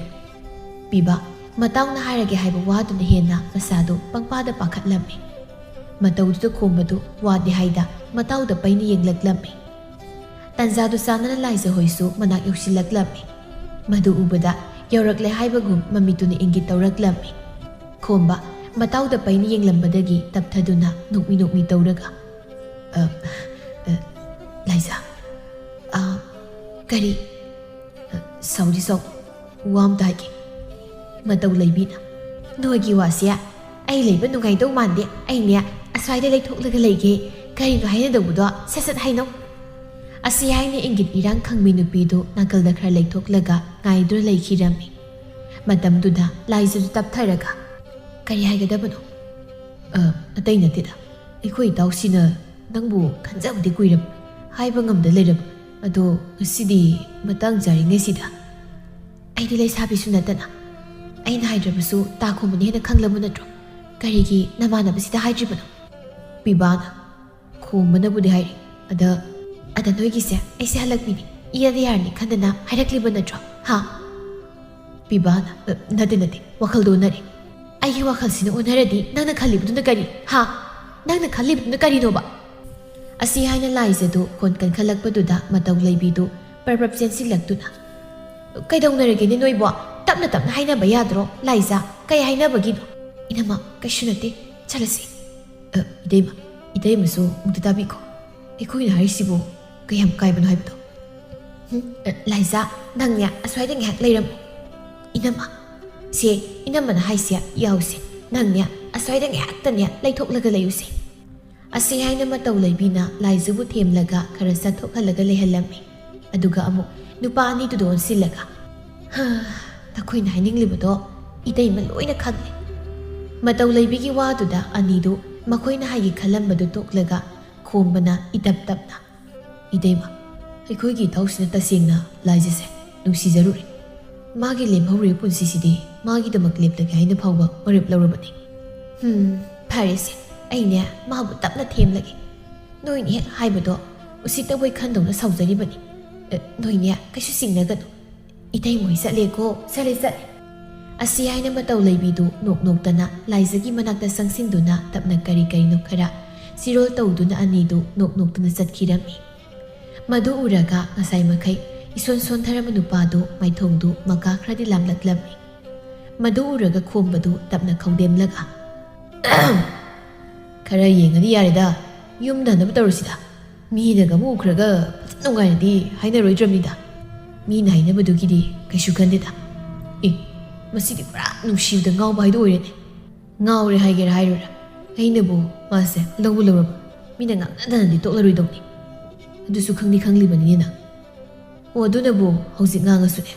ꯄꯤꯕꯥ ꯃꯇꯥꯎꯅ ꯍꯥꯏꯔꯒꯦ ꯍꯥꯏꯕ ꯋꯥꯗꯨꯅ ꯍꯦꯟꯅ ꯃꯁꯥꯗꯨ ꯄꯪꯄꯥꯗ ꯄꯥꯈꯠꯂꯝꯃꯤ꯫ ꯃꯇꯧꯗꯨꯗ ꯈꯣꯝꯕꯗꯨ ꯋꯥꯗꯦ ꯍꯥꯏꯗ ꯃꯇꯥꯎꯗ ꯄꯩꯅ ꯌꯦꯡꯂꯛꯂꯝꯃꯤ꯫ ꯇꯟꯖꯥꯗꯨ ꯆꯥꯅꯅ ꯂꯥꯏꯖꯍꯣꯏꯁꯨ ꯃꯅꯥꯛ ꯌꯧꯁꯤꯜꯂꯛꯂꯝꯃꯤ꯫ ꯃꯗꯨ ꯎꯕꯗ ꯌꯧꯔꯛꯂꯦ ꯍꯥꯏꯕꯒꯨꯝ ꯃꯃꯤꯠꯇꯨꯅ ꯏꯪꯒꯤꯠ ꯇꯧꯔꯛꯂꯝꯃꯤ꯫ ꯈꯣꯝꯕ ꯃꯇꯥꯎꯗ ꯄꯩꯅ ꯌꯦꯡꯂꯝꯕꯗꯒꯤ ꯇꯞꯊꯗꯨꯅ ꯅꯣꯛꯃꯤ ꯅꯣꯛꯃꯤ ꯇꯧꯔꯒ, "ꯑ, ꯑ, ꯂꯥꯏꯖ, ꯑ, ꯀꯔꯤ? ꯑ, ꯁꯥꯎꯗꯤ ꯁꯥꯎ, ꯋꯥ ꯑꯝꯇ ꯍꯥꯏꯒꯦ꯫" ꯃꯇꯧ ꯂꯩꯕꯤꯅ, "ꯅꯣꯏꯒꯤ ꯋꯥꯁꯦ ꯑꯩ ꯂꯩꯕ ꯅꯨꯡꯉꯥꯏꯗꯧ ꯃꯥꯟꯗꯦ꯫ ꯑꯩꯅꯦ ꯑꯁ꯭ꯋꯥꯏꯗ ꯂꯩꯊꯣꯛꯂꯒ ꯂꯩꯒꯦ꯫ ꯀꯔꯤꯅꯣ ꯍꯥꯏꯅꯗꯧꯕꯗꯣ ꯁꯠ ꯁꯠ ꯍꯥꯏꯅꯧ꯫" ꯑꯁꯤ ꯍꯥꯏꯅ ꯏꯪꯒꯤꯠ ꯏꯔꯥꯡ ꯈꯪꯕꯤ ꯅꯨꯄꯤꯗꯨ ꯅꯥꯀꯜꯗ ꯈꯔ ꯂꯩꯊꯣꯛꯂꯒ ꯉꯥꯏꯗꯨꯅ ꯂꯩꯈꯤꯔꯝꯃꯤ꯫ ꯃꯇꯝꯗꯨꯗ ꯂꯥꯏꯖꯗꯨ ꯇꯞꯊꯔꯒ, "ꯀꯔꯤ ꯍꯥꯏꯒꯗꯕꯅꯣ?" "ꯑ, ꯑꯇꯩ ꯅꯠꯇꯦꯗ, ꯑꯩꯈꯣꯏ ꯏꯇꯥꯎꯁꯤꯅ ꯅꯪꯕꯨ ꯈꯟꯖꯕꯗꯤ ꯀꯨꯏꯔꯕ, ꯍꯥꯏꯕ ꯉꯝꯗ ꯂꯩꯔꯕ꯫ ꯑꯗꯣ ꯉꯁꯤꯗꯤ ꯃꯇꯥꯡ ꯆꯥꯔꯤꯉꯩꯁꯤꯗ꯫" "ꯑꯩꯗꯤ ꯂꯩꯁꯥꯕꯤꯁꯨ ꯅꯠꯇꯅ꯫ ꯑꯩꯅ ꯍꯥꯏꯗ꯭ꯔꯕꯁꯨ ꯇꯥ ꯈꯣꯝꯕꯅ ꯍꯦꯟꯅ ꯈꯪꯂꯕ ꯅꯠꯇ꯭ꯔꯣ? ꯀꯔꯤꯒꯤ ꯅꯃꯥꯟꯅꯕꯁꯤꯗ ꯍꯥꯏꯗ꯭ꯔꯤꯕꯅꯣ?" ꯄꯤꯕꯥꯅ, "ꯈꯣꯝꯕꯅꯕꯨꯗꯤ ꯍꯥꯏꯔꯤ꯫ ꯑꯗ, ꯑꯗ ꯅꯣꯏꯒꯤꯁꯦ ꯑꯩꯁꯦ ꯍꯜꯂꯛꯄꯤꯅꯤ, ꯏꯌꯥꯗ ꯌꯥꯔꯅꯤ ꯈꯟꯗꯅ ꯍꯥꯏꯔꯛꯂꯤꯕ ꯅꯠꯇ꯭ꯔꯣ? ꯍꯥ?" ꯄꯤꯕꯥꯅ, "ꯑ, ꯅꯠꯇꯦ, ꯅꯠꯇꯦ, ꯋꯥꯈꯜꯗꯣ ꯑꯣꯟꯅꯔꯦ꯫" "ꯑꯩꯒꯤ ꯋꯥꯈꯜꯁꯤꯅ ꯑꯣꯟꯅꯔꯗꯤ ꯅꯪꯅ ꯈꯜꯂꯤꯕꯗꯨꯅ ꯀꯔꯤ? ꯍꯥ? ꯅꯪꯅ ꯈꯜꯂꯤꯕꯗꯨꯅ ꯀꯔꯤꯅꯣꯕ?" ꯑꯁꯤ ꯍꯥꯏꯅ ꯂꯥꯏꯖꯗꯨ ꯈꯣꯟ ꯀꯟꯈꯠꯂꯛꯄꯗꯨꯗ ꯃꯇꯧ ꯂꯩꯕꯤꯗꯨ ꯄ꯭ꯔꯞ ꯄ꯭ꯔꯞ ꯆꯦꯟꯁꯤꯜꯂꯛꯇꯨꯅ, "ꯀꯩꯗꯧꯅꯔꯒꯦꯅꯦ ꯅꯣꯏꯕꯣ? ꯇꯞꯅ ꯇꯞꯅ ꯍꯥꯏꯅꯕ ꯌꯥꯗ꯭ꯔꯣ? ꯂꯥꯏꯖ, ꯀꯩ ꯍꯥꯏꯅꯕꯒꯤꯅꯣ?" "ꯏꯅꯝꯃ, ꯀꯩꯁꯨ ꯅꯠꯇꯦ, ꯆꯠꯂꯁꯤ꯫" ꯑ, ꯏꯇꯩꯃ, ꯏꯇꯩꯃꯁꯨ ꯑꯃꯨꯛꯇ ꯇꯥꯕꯤꯈꯣ꯫ ꯑꯩꯈꯣꯏꯅ ꯍꯥꯏꯔꯤꯁꯤꯕꯨ ꯀꯌꯥꯝ ꯀꯥꯏꯕꯅꯣ ꯍꯥꯏꯕꯗꯣ꯫ ꯍꯨꯝ, ꯑ, ꯂꯥꯏꯖꯥ, ꯅꯪꯅꯦ ꯑꯁ꯭ꯋꯥꯏꯗ ꯉꯥꯏꯍꯥꯛ ꯂꯩꯔꯝꯃꯨ꯫ ꯏꯅꯝꯃ, ꯁꯦ, ꯏꯅꯝꯃꯅ ꯍꯥꯏꯁꯦ ꯌꯥꯎꯁꯦ꯫ ꯅꯪꯅꯦ ꯑꯁ꯭ꯋꯥꯏꯗ ꯉꯥꯏꯍꯥꯛꯇꯅꯦ ꯂꯩꯊꯣꯛꯂꯒ ꯂꯩꯌꯨꯁꯦ꯫ ꯑꯁꯤ ꯍꯥꯏꯅ ꯃꯇꯧ ꯂꯩꯕꯤꯅ ꯂꯥꯏꯖꯥꯕꯨ ꯊꯦꯝꯂꯒ ꯈꯔ ꯆꯠꯊꯣꯛꯍꯜꯂꯒ ꯂꯩꯍꯜꯂꯝꯃꯤ꯫ ꯑꯗꯨꯒ ꯑꯃꯨꯛ ꯅꯨꯄꯥ ꯑꯅꯤꯗꯨꯗ ꯑꯣꯟꯁꯤꯜꯂꯒ, "ꯍꯥ, ꯅꯈꯣꯏꯅ ꯍꯥꯏꯅꯤꯡꯂꯤꯕꯗꯣ ꯏꯇꯩꯃ ꯂꯣꯏꯅ ꯈꯪꯂꯦ꯫" ꯃꯇꯧ ꯂꯩꯕꯤꯒꯤ ꯋꯥꯗꯨꯗ ꯑꯅꯤꯗꯨ ꯃꯈꯣꯏꯅ ꯍꯥꯏꯒꯦ ꯈꯜꯂꯝꯕꯗꯨ ꯇꯣꯛꯂꯒ ꯈꯣꯝꯕꯅ ꯏꯇꯞ ꯇꯞꯅ, "ꯏꯇꯩꯃ, ꯑꯩꯈꯣꯏꯒꯤ ꯏꯇꯥꯎꯁꯤꯅ ꯇꯁꯦꯡꯅ ꯂꯥꯏꯖꯥꯁꯦ ꯅꯨꯡꯁꯤꯖꯔꯨꯔꯦ꯫ ꯃꯥꯒꯤ ꯂꯦꯝꯍꯧꯔꯤꯕ ꯄꯨꯟꯁꯤꯁꯤꯗꯤ ꯃꯥꯒꯤꯗꯃꯛ ꯂꯦꯞꯂꯒꯦ ꯍꯥꯏꯅ ꯐꯥꯎꯕ ꯋꯥꯔꯦꯞ ꯂꯧꯔꯕꯅꯤ꯫" "ꯍꯨꯝ, ꯐꯔꯦꯁꯦ, ꯑꯩꯅꯦ ꯃꯥꯕꯨ ꯇꯞꯅ ꯊꯦꯝꯂꯒꯦ꯫ ꯅꯣꯏꯅ ꯍꯦꯛ ꯍꯥꯏꯕꯗꯣ ꯎꯁꯤꯠꯇꯕꯣꯏ ꯈꯟꯗꯧꯅ ꯁꯥꯎꯖꯔꯤꯕꯅꯤ꯫ ꯑꯦ, ꯅꯣꯏꯅꯦ ꯀꯩꯁꯨ ꯆꯤꯡꯅꯒꯅꯨ꯫ ꯏꯇꯩꯃꯣꯏ ꯆꯠꯂꯦꯀꯣ, ꯆꯠꯂꯦ, ꯆꯠꯂꯦ꯫" ꯑꯁꯤ ꯍꯥꯏꯅ ꯃꯇꯧ ꯂꯩꯕꯤꯗꯨ ꯅꯣꯛ ꯅꯣꯛꯇꯅ ꯂꯥꯏꯖꯥꯒꯤ ꯃꯅꯥꯛꯇ ꯆꯪꯁꯤꯟꯗꯨꯅ ꯇꯞꯅ ꯀꯔꯤ ꯀꯔꯤꯅꯣ ꯈꯔ ꯆꯤꯔꯣꯜ ꯇꯧꯗꯨꯅ ꯑꯅꯤꯗꯨ ꯅꯣꯛ ꯅꯣꯛꯇꯨꯅ ꯆꯠꯈꯤꯔꯝꯃꯤ꯫ ꯃꯗꯨ ꯎꯔꯒ ꯉꯁꯥꯏ ꯃꯈꯩ ꯏꯁꯣꯟ ꯁꯣꯟꯊꯔꯝꯕ ꯅꯨꯄꯥꯗꯨ ꯃꯥꯏꯊꯣꯡꯗꯨ ꯃꯀꯥ ꯈꯔꯗꯤ ꯂꯥꯝꯂꯛꯂꯝꯃꯤ꯫ ꯃꯗꯨ ꯎꯔꯒ ꯈꯣꯝꯕꯗꯨ ꯇꯞꯅ ꯈꯧꯗꯦꯝꯂꯒ, "ꯈꯔ ꯌꯦꯡꯉꯗꯤ ꯌꯥꯔꯦꯗ, ꯌꯨꯝꯗ ꯍꯟꯅꯕ ꯇꯧꯔꯁꯤꯗ꯫ ꯃꯤꯅꯒ ꯑꯃꯨꯛ ꯎꯈ꯭ꯔꯒ ꯐꯖꯅ ꯅꯨꯡꯉꯥꯏꯅꯗꯤ ꯍꯥꯏꯅꯔꯣꯏꯗ꯭ꯔꯕꯅꯤꯗ꯫ ꯃꯤꯅ ꯍꯥꯏꯅꯕꯗꯨꯒꯤꯗꯤ ꯀꯩꯁꯨ ꯈꯟꯗꯦꯗ꯫ ꯑꯦ, ꯃꯁꯤꯗꯤ ꯄꯨꯔꯥ ꯅꯨꯡꯁꯤꯕꯗ ꯉꯥꯎꯕ ꯍꯥꯏꯗꯣ ꯑꯣꯏꯔꯦꯅꯦ꯫ ꯉꯥꯎꯔꯦ ꯍꯥꯏꯒꯦꯔꯥ ꯍꯥꯏꯔꯣꯏꯔꯥ, ꯑꯩꯅꯕꯨ ꯃꯥꯁꯦ ꯂꯧꯕ ꯂꯧꯔꯕ ꯃꯤꯅ ꯉꯥꯡꯅꯗꯅꯗꯤ ꯇꯣꯛꯂꯔꯣꯏꯗꯧꯅꯤ꯫ ꯑꯗꯨꯁꯨ ꯈꯪꯗꯤ ꯈꯪꯂꯤꯕꯅꯤꯅꯦ ꯅꯪ꯫ ꯑꯣ, ꯑꯗꯨꯅꯕꯨ ꯍꯧꯖꯤꯛ ꯉꯥꯡꯉꯁꯨꯅꯦ,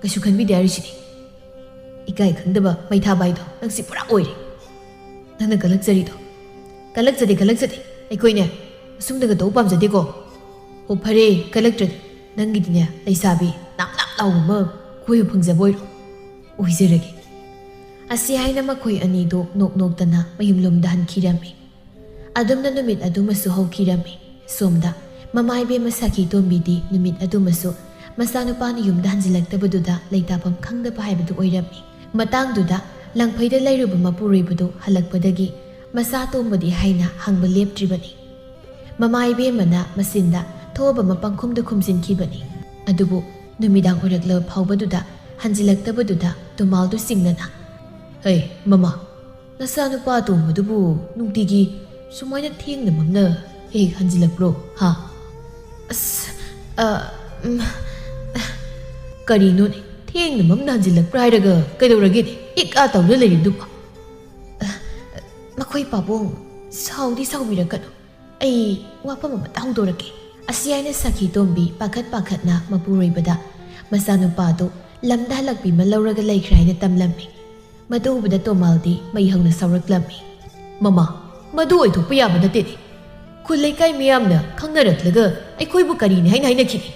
ꯀꯩꯁꯨ ꯈꯟꯕꯤꯗꯦ ꯍꯥꯏꯔꯤꯁꯤꯅꯤ꯫ ꯏꯀꯥꯏ ꯈꯪꯗꯕ ꯃꯩꯊꯥ ꯕꯥꯏꯗꯣ ꯅꯪꯁꯤ ꯄꯨꯔꯥ ꯑꯣꯏꯔꯦ꯫ ꯅꯪꯅ ꯀꯜꯂꯛꯆꯔꯤꯗꯣ꯫ ꯀꯜꯂꯛꯆꯗꯦ, ꯀꯜꯂꯛꯆꯗꯦ꯫ ꯑꯩꯈꯣꯏꯅꯦ ꯑꯁꯨꯝꯅꯒ ꯇꯧꯕ ꯄꯥꯝꯖꯗꯦꯀꯣ꯫ ꯑꯣ, ꯐꯔꯦ, ꯀꯜꯂꯛꯇ꯭ꯔꯗꯤ꯫ ꯅꯪꯒꯤꯗꯤꯅꯦ ꯂꯩꯁꯥꯕꯤ ꯅꯥꯞ ꯅꯥꯞ ꯂꯥꯎꯕ ꯑꯃ ꯀꯣꯏꯕ ꯐꯪꯖꯕ ꯑꯣꯏꯔꯣ꯫ ꯑꯣꯏꯖꯔꯒꯦ꯫" ꯑꯁꯤ ꯍꯥꯏꯅ ꯃꯈꯣꯏ ꯑꯅꯤꯗꯨ ꯅꯣꯛ ꯅꯣꯛꯇꯅ ꯃꯌꯨꯝꯂꯣꯝꯗ ꯍꯟꯈꯤꯔꯝꯃꯤ꯫ ꯑꯗꯨꯝꯅ ꯅꯨꯃꯤꯠ ꯑꯗꯨꯃꯁꯨ ꯍꯧꯈꯤꯔꯝꯃꯤ꯫ ꯁꯣꯝꯗ ꯃꯃꯥ ꯏꯕꯦꯝꯃ ꯁꯥꯈꯤ ꯇꯣꯝꯕꯤꯗꯤ ꯅꯨꯃꯤꯠ ꯑꯗꯨꯃꯁꯨ ꯃꯆꯥꯅꯨꯄꯥꯅ ꯌꯨꯝꯗ ꯍꯟꯖꯤꯜꯂꯛꯇꯕꯗꯨꯗ ꯂꯩꯇꯥꯐꯝ ꯈꯪꯗꯕ ꯍꯥꯏꯕꯗꯨ ꯑꯣꯏꯔꯝꯃꯤ꯫ ꯃꯇꯥꯡꯗꯨꯗ ꯂꯪꯐꯩꯗ ꯂꯩꯔꯨꯕ ꯃꯄꯨꯔꯣꯏꯕꯗꯨ ꯍꯜꯂꯛꯄꯗꯒꯤ ꯃꯆꯥ ꯇꯣꯝꯕꯗꯤ ꯍꯥꯏꯅ ꯍꯪꯕ ꯂꯦꯞꯇ꯭ꯔꯤꯕꯅꯤ꯫ ꯃꯃꯥ ꯏꯕꯦꯝꯃꯅ ꯃꯆꯤꯟꯗ ꯊꯣꯛꯑꯕ ꯑꯃ ꯄꯪꯈꯨꯝꯗ ꯈꯨꯝꯖꯤꯟꯈꯤꯕꯅꯤ꯫ ꯑꯗꯨꯕꯨ ꯅꯨꯃꯤꯗꯥꯡ ꯑꯣꯏꯔꯛꯂꯕ ꯐꯥꯎꯕꯗꯨꯗ ꯍꯟꯖꯤꯜꯂꯛꯇꯕꯗꯨꯗ ꯇꯨꯃꯥꯜꯗꯨ ꯆꯤꯡꯅꯅ, "ꯍꯩ, ꯃꯃꯥ, "ꯅꯆꯥꯅꯨꯄꯥ ꯑꯇꯣꯝꯕꯗꯨꯕꯨ ꯅꯨꯡꯇꯤꯒꯤ ꯁꯨꯃꯥꯏꯅ ꯊꯦꯡꯅ ꯃꯝꯅ ꯍꯦꯛ ꯍꯦꯛ ꯍꯟꯖꯤꯜꯂꯛꯄ꯭ꯔꯣ, ꯍꯥ?" "ꯑꯁ, ꯑ, ꯎꯝ, ꯑ, ꯀꯔꯤꯅꯣꯅꯦ, ꯊꯦꯡꯅ ꯃꯝꯅ ꯍꯟꯖꯤꯜꯂꯛꯄ꯭ꯔꯥ ꯍꯥꯏꯔꯒ ꯀꯩꯗꯧꯔꯒꯦꯅꯦ? ꯏꯛ ꯑ ꯇꯧꯗꯨꯅ ꯂꯩꯔꯤꯕꯗꯨꯕꯨ?" "ꯑ, ꯑ, ꯃꯈꯣꯏ ꯄꯥꯕꯨꯡ, ꯁꯥꯎꯗꯤ ꯁꯥꯎꯕꯤꯔꯛꯀꯅꯨ꯫ ꯑꯩ ꯋꯥꯐꯝ ꯑꯃꯇ ꯍꯧꯗꯣꯔꯛꯀꯦ꯫" ꯑꯁꯤ ꯍꯥꯏꯅ ꯁꯈꯤ ꯇꯣꯝꯕꯤ ꯄꯥꯈꯠ ꯄꯥꯈꯠꯅ ꯃꯄꯨꯔꯣꯏꯕꯗ ꯃꯆꯥꯅꯨꯄꯥꯗꯨ ꯂꯝꯗ ꯍꯜꯂꯛꯄꯤ ꯑꯃ ꯂꯧꯔꯒ ꯂꯩꯈ꯭ꯔꯦ ꯍꯥꯏꯅ ꯇꯝꯂꯝꯃꯤ꯫ ꯃꯗꯨ ꯎꯕꯗ ꯇꯣꯃꯥꯜꯗꯤ ꯃꯩ ꯍꯧꯅ ꯁꯥꯎꯔꯛꯂꯝꯃꯤ꯫ "ꯃꯃꯥ, ꯃꯗꯨ ꯑꯣꯏꯊꯣꯛꯄ ꯌꯥꯕ ꯅꯠꯇꯦꯅꯦ꯫ ꯈꯨꯜ ꯂꯩꯀꯥꯏ ꯃꯤꯌꯥꯝꯅ ꯈꯪꯅꯔꯛꯂꯒ ꯑꯩꯈꯣꯏꯕꯨ ꯀꯔꯤꯅꯤ ꯍꯥꯏꯅ ꯍꯥꯏꯅꯈꯤꯅꯤ?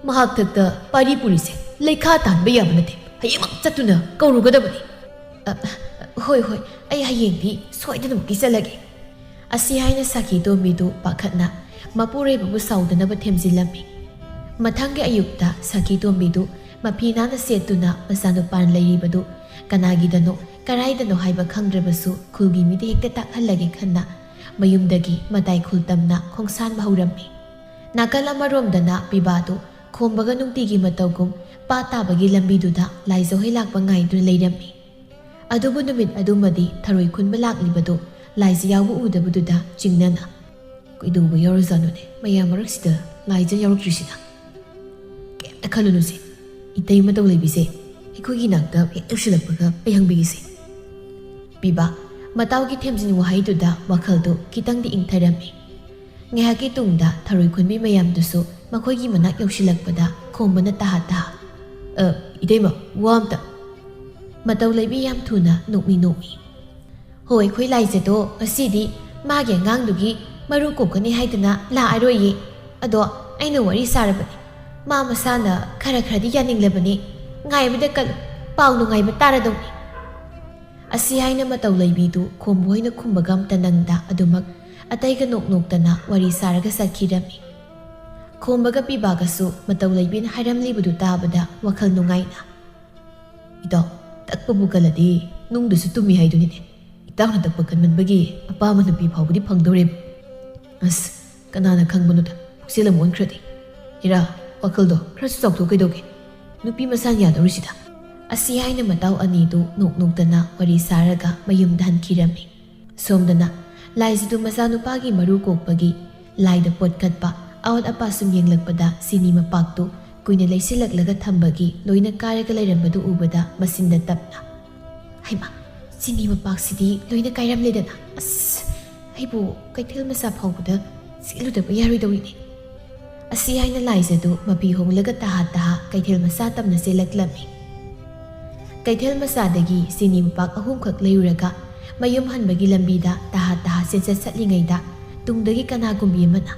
ꯃꯍꯥꯛ ꯊꯛꯇ ꯄꯥꯔꯤ ꯄꯨꯔꯤꯁꯦ ꯂꯩꯈꯥ ꯇꯥꯍꯟꯕ ꯌꯥꯕ ꯅꯠꯇꯦ꯫ ꯍꯌꯦꯡꯃꯛ ꯆꯠꯇꯨꯅ ꯀꯧꯔꯨꯒꯗꯕꯅꯤ꯫" "ꯑ, ꯍꯣꯏ, ꯍꯣꯏ, ꯑꯩ ꯍꯌꯦꯡꯗꯤ ꯁꯣꯏꯗꯅꯃꯛꯀꯤ ꯆꯠꯂꯒꯦ꯫" ꯑꯁꯤ ꯍꯥꯏꯅ ꯁꯈꯤ ꯇꯣꯝꯕꯤꯗꯨ ꯄꯥꯈꯠꯅ ꯃꯄꯨꯔꯣꯏꯕꯕꯨ ꯁꯥꯎꯗꯅꯕ ꯊꯦꯝꯖꯤꯜꯂꯝꯃꯤ꯫ ꯃꯊꯪꯒꯤ ꯑꯌꯨꯛꯇ ꯁꯈꯤ ꯇꯣꯝꯕꯤꯗꯨ ꯃꯐꯤ ꯅꯥꯟꯅ ꯁꯦꯠꯇꯨꯅ ꯃꯆꯥꯅꯨꯄꯥꯅ ꯂꯩꯔꯤꯕꯗꯨ ꯀꯅꯥꯒꯤꯗꯅꯣ, ꯀꯔꯥꯏꯗꯅꯣ ꯍꯥꯏꯕ ꯈꯪꯗ꯭ꯔꯕꯁꯨ ꯈꯨꯜꯒꯤ ꯃꯤꯗ ꯍꯦꯛꯇ ꯇꯥꯛꯍꯜꯂꯒꯦ ꯈꯟꯅ ꯃꯌꯨꯝꯗꯒꯤ ꯃꯇꯥꯏ ꯈꯨꯜ ꯇꯝꯅ ꯈꯣꯡꯁꯥꯟꯕ ꯍꯧꯔꯝꯃꯤ꯫ ꯅꯥꯀꯜ ꯑꯃꯔꯣꯝꯗꯅ ꯄꯤꯕꯥꯗꯨ ꯈꯣꯝꯕꯒ ꯅꯨꯡꯇꯤꯒꯤ ꯃꯇꯧꯒꯨꯝ ꯄꯥꯠ ꯇꯥꯕꯒꯤ ꯂꯝꯕꯤꯗꯨꯗ ꯂꯥꯏꯖ ꯍꯣꯏ ꯂꯥꯛꯄ ꯉꯥꯏꯗꯨꯅ ꯂꯩꯔꯝꯃꯤ꯫ ꯑꯗꯨꯕꯨ ꯅꯨꯃꯤꯠ ꯑꯗꯨꯃꯗꯤ ꯊꯔꯣꯏ ꯈꯨꯟꯕ ꯂꯥꯛꯂꯤꯕꯗꯨ ꯂꯥꯏꯖ ꯌꯥꯎꯕ ꯎꯗꯕꯗꯨꯗ ꯆꯤꯡꯅꯅ, "ꯀꯩꯗꯧꯕ ꯌꯥꯎꯔꯖꯥꯠꯅꯣꯅꯦ ꯃꯌꯥꯝ ꯃꯔꯛꯁꯤꯗ ꯂꯥꯏꯖ ꯌꯥꯎꯔꯛꯇ꯭ꯔꯤꯁꯤꯅ?" "ꯀꯩꯝꯇ ꯈꯜꯂꯨꯅꯨꯁꯦ, ꯏꯇꯩ ꯃꯇꯧ ꯂꯩꯕꯤꯁꯦ ꯑꯩꯈꯣꯏꯒꯤ ꯅꯥꯛꯇ ꯍꯦꯛ ꯌꯧꯁꯤꯜꯂꯛꯄꯒ ꯑꯩ ꯍꯪꯕꯤꯒꯦꯁꯦ꯫" ꯄꯤꯕ ꯃꯇꯥꯎꯒꯤ ꯊꯦꯝꯖꯤꯟ ꯋꯥꯍꯩꯗꯨꯗ ꯋꯥꯈꯜꯗꯨ ꯈꯤꯇꯪꯗꯤ ꯏꯪꯊꯔꯝꯃꯤ꯫ ꯉꯥꯏꯍꯥꯛꯀꯤ ꯇꯨꯡꯗ ꯊꯔꯣꯏ ꯈꯨꯟꯕꯤ ꯃꯌꯥꯝꯗꯨꯁꯨ ꯃꯈꯣꯏꯒꯤ ꯃꯅꯥꯛ ꯌꯧꯁꯤꯜꯂꯛꯄꯗ ꯈꯣꯝꯕꯅ ꯇꯍꯥ ꯇꯍꯥ, "ꯑ, ꯏꯇꯩꯃ, ꯋꯥ ꯑꯝꯇ꯫" ꯃꯇꯧ ꯂꯩꯕꯤ ꯌꯥꯝ ꯊꯨꯅ ꯅꯣꯛꯃꯤ ꯅꯣꯛꯃꯤ꯫ "ꯍꯣ, ꯑꯩꯈꯣꯏ ꯂꯥꯏꯖꯗꯣ ꯉꯁꯤꯗꯤ ꯃꯥꯒꯤ ꯑꯉꯥꯡꯗꯨꯒꯤ ꯃꯔꯨ ꯀꯣꯛꯀꯅꯤ ꯍꯥꯏꯗꯨꯅ ꯂꯥꯛꯑꯔꯣꯏꯌꯦ꯫ ꯑꯗꯣ ꯑꯩꯅ ꯋꯥꯔꯤ ꯁꯥꯔꯕꯅꯤ꯫ ꯃꯥ ꯃꯁꯥꯅ ꯈꯔ ꯈꯔꯗꯤ ꯌꯥꯅꯤꯡꯂꯕꯅꯤ꯫ ꯉꯥꯏꯕꯗ ꯀꯜꯂꯨ, ꯄꯥꯎ ꯅꯨꯡꯉꯥꯏꯕ ꯇꯥꯔꯗꯧꯅꯤ꯫" ꯑꯁꯤ ꯍꯥꯏꯅ ꯃꯇꯧ ꯂꯩꯕꯤꯗꯨ ꯈꯣꯝꯕ ꯍꯣꯏꯅ ꯈꯨꯝꯕꯒ ꯑꯝꯇ ꯅꯪꯗ ꯑꯗꯨꯃꯛ ꯑꯇꯩꯒ ꯅꯣꯛ ꯅꯣꯛꯇꯅ ꯋꯥꯔꯤ ꯁꯥꯔꯒ ꯆꯠꯈꯤꯔꯝꯃꯤ꯫ ꯈꯣꯝꯕꯒ ꯄꯤꯕꯥꯒꯁꯨ ꯃꯇꯧ ꯂꯩꯕꯤꯅ ꯍꯥꯏꯔꯝꯂꯤꯕꯗꯨ ꯇꯥꯕꯗ ꯋꯥꯈꯜ ꯅꯨꯡꯉꯥꯏꯅ, "ꯏꯇꯥꯎ, ꯇꯛꯄꯕꯨ ꯀꯜꯂꯗꯤ ꯅꯨꯡꯗꯨꯁꯨ ꯇꯨꯝꯃꯤ ꯍꯥꯏꯗꯨꯅꯤꯅꯦ꯫ ꯏꯇꯥꯎꯅ ꯇꯛꯄ ꯀꯟꯃꯟꯕꯒꯤ ꯑꯄꯥꯝꯕ ꯅꯨꯄꯤ ꯐꯥꯎꯕꯗꯤ ꯐꯪꯗꯧꯔꯦ꯫" "ꯑꯁ, ꯀꯅꯥꯅ ꯈꯪꯕꯅꯣꯗ, ꯄꯨꯛꯆꯦꯜ ꯑꯃ ꯑꯣꯟꯈ꯭ꯔꯗꯤ꯫ ꯍꯦꯔꯥ, ꯋꯥꯈꯜꯗꯣ ꯈꯔꯁꯨ ꯆꯥꯎꯊꯣꯛ ꯀꯩꯗꯧꯒꯦ? ꯅꯨꯄꯤ ꯃꯁꯥꯅ ꯌꯥꯗꯧꯔꯤꯁꯤꯗ꯫" ꯑꯁꯤ ꯍꯥꯏꯅ ꯃꯇꯥꯎ ꯑꯅꯤꯗꯨ ꯅꯣꯛ ꯅꯣꯛꯇꯅ ꯋꯥꯔꯤ ꯁꯥꯔꯒ ꯃꯌꯨꯝꯗ ꯍꯟꯈꯤꯔꯝꯃꯤ꯫ ꯁꯣꯝꯗꯅ ꯂꯥꯏꯖꯗꯨ ꯃꯆꯥꯅꯨꯄꯥꯒꯤ ꯃꯔꯨ ꯀꯣꯛꯄꯒꯤ ꯂꯥꯏꯗ ꯄꯣꯠ ꯀꯠꯄ, ꯑꯋꯥꯠ ꯑꯄꯥ ꯁꯨꯝ ꯌꯦꯡꯂꯛꯄꯗ ꯆꯤꯅꯤ ꯃꯄꯥꯛꯇꯨ ꯀꯨꯏꯅ ꯂꯩꯁꯤꯜꯂꯛꯂꯒ ꯊꯝꯕꯒꯤ ꯂꯣꯏꯅ ꯀꯥꯏꯔꯒ ꯂꯩꯔꯝꯕꯗꯨ ꯎꯕꯗ ꯃꯆꯤꯟꯗ ꯇꯞꯅ, "ꯍꯩꯃꯥ, ꯆꯤꯅꯤ ꯃꯄꯥꯛꯁꯤꯗꯤ ꯂꯣꯏꯅ ꯀꯥꯏꯔꯝꯂꯦꯗꯅ꯫ ꯑꯁ, ꯑꯩꯕꯨ ꯀꯩꯊꯦꯜ ꯃꯆꯥ ꯐꯥꯎꯕꯗ ꯆꯦꯜꯂꯨꯗꯕ ꯌꯥꯔꯣꯏꯗꯧꯔꯤꯅꯦ"꯫ ꯑꯁꯤ ꯍꯥꯏꯅ ꯂꯥꯏꯖꯗꯨ ꯃꯄꯤ ꯍꯣꯡꯂꯒ ꯇꯍꯥ ꯇꯍꯥ ꯀꯩꯊꯦꯜ ꯃꯆꯥ ꯇꯝꯅ ꯆꯦꯜꯂꯛꯂꯝꯃꯤ꯫ ꯀꯩꯊꯦꯜ ꯃꯆꯥꯗꯒꯤ ꯆꯤꯅꯤ ꯃꯄꯥꯛ ꯑꯍꯨꯝꯈꯛ ꯂꯩꯔꯨꯔꯒ ꯃꯌꯨꯝ ꯍꯟꯕꯒꯤ ꯂꯝꯕꯤꯗ ꯇꯍꯥ ꯇꯍꯥ ꯆꯦꯟꯆꯠ ꯆꯠꯂꯤꯉꯩꯗ ꯇꯨꯡꯗꯒꯤ ꯀꯅꯥꯒꯨꯝꯕꯤ ꯑꯃꯅ,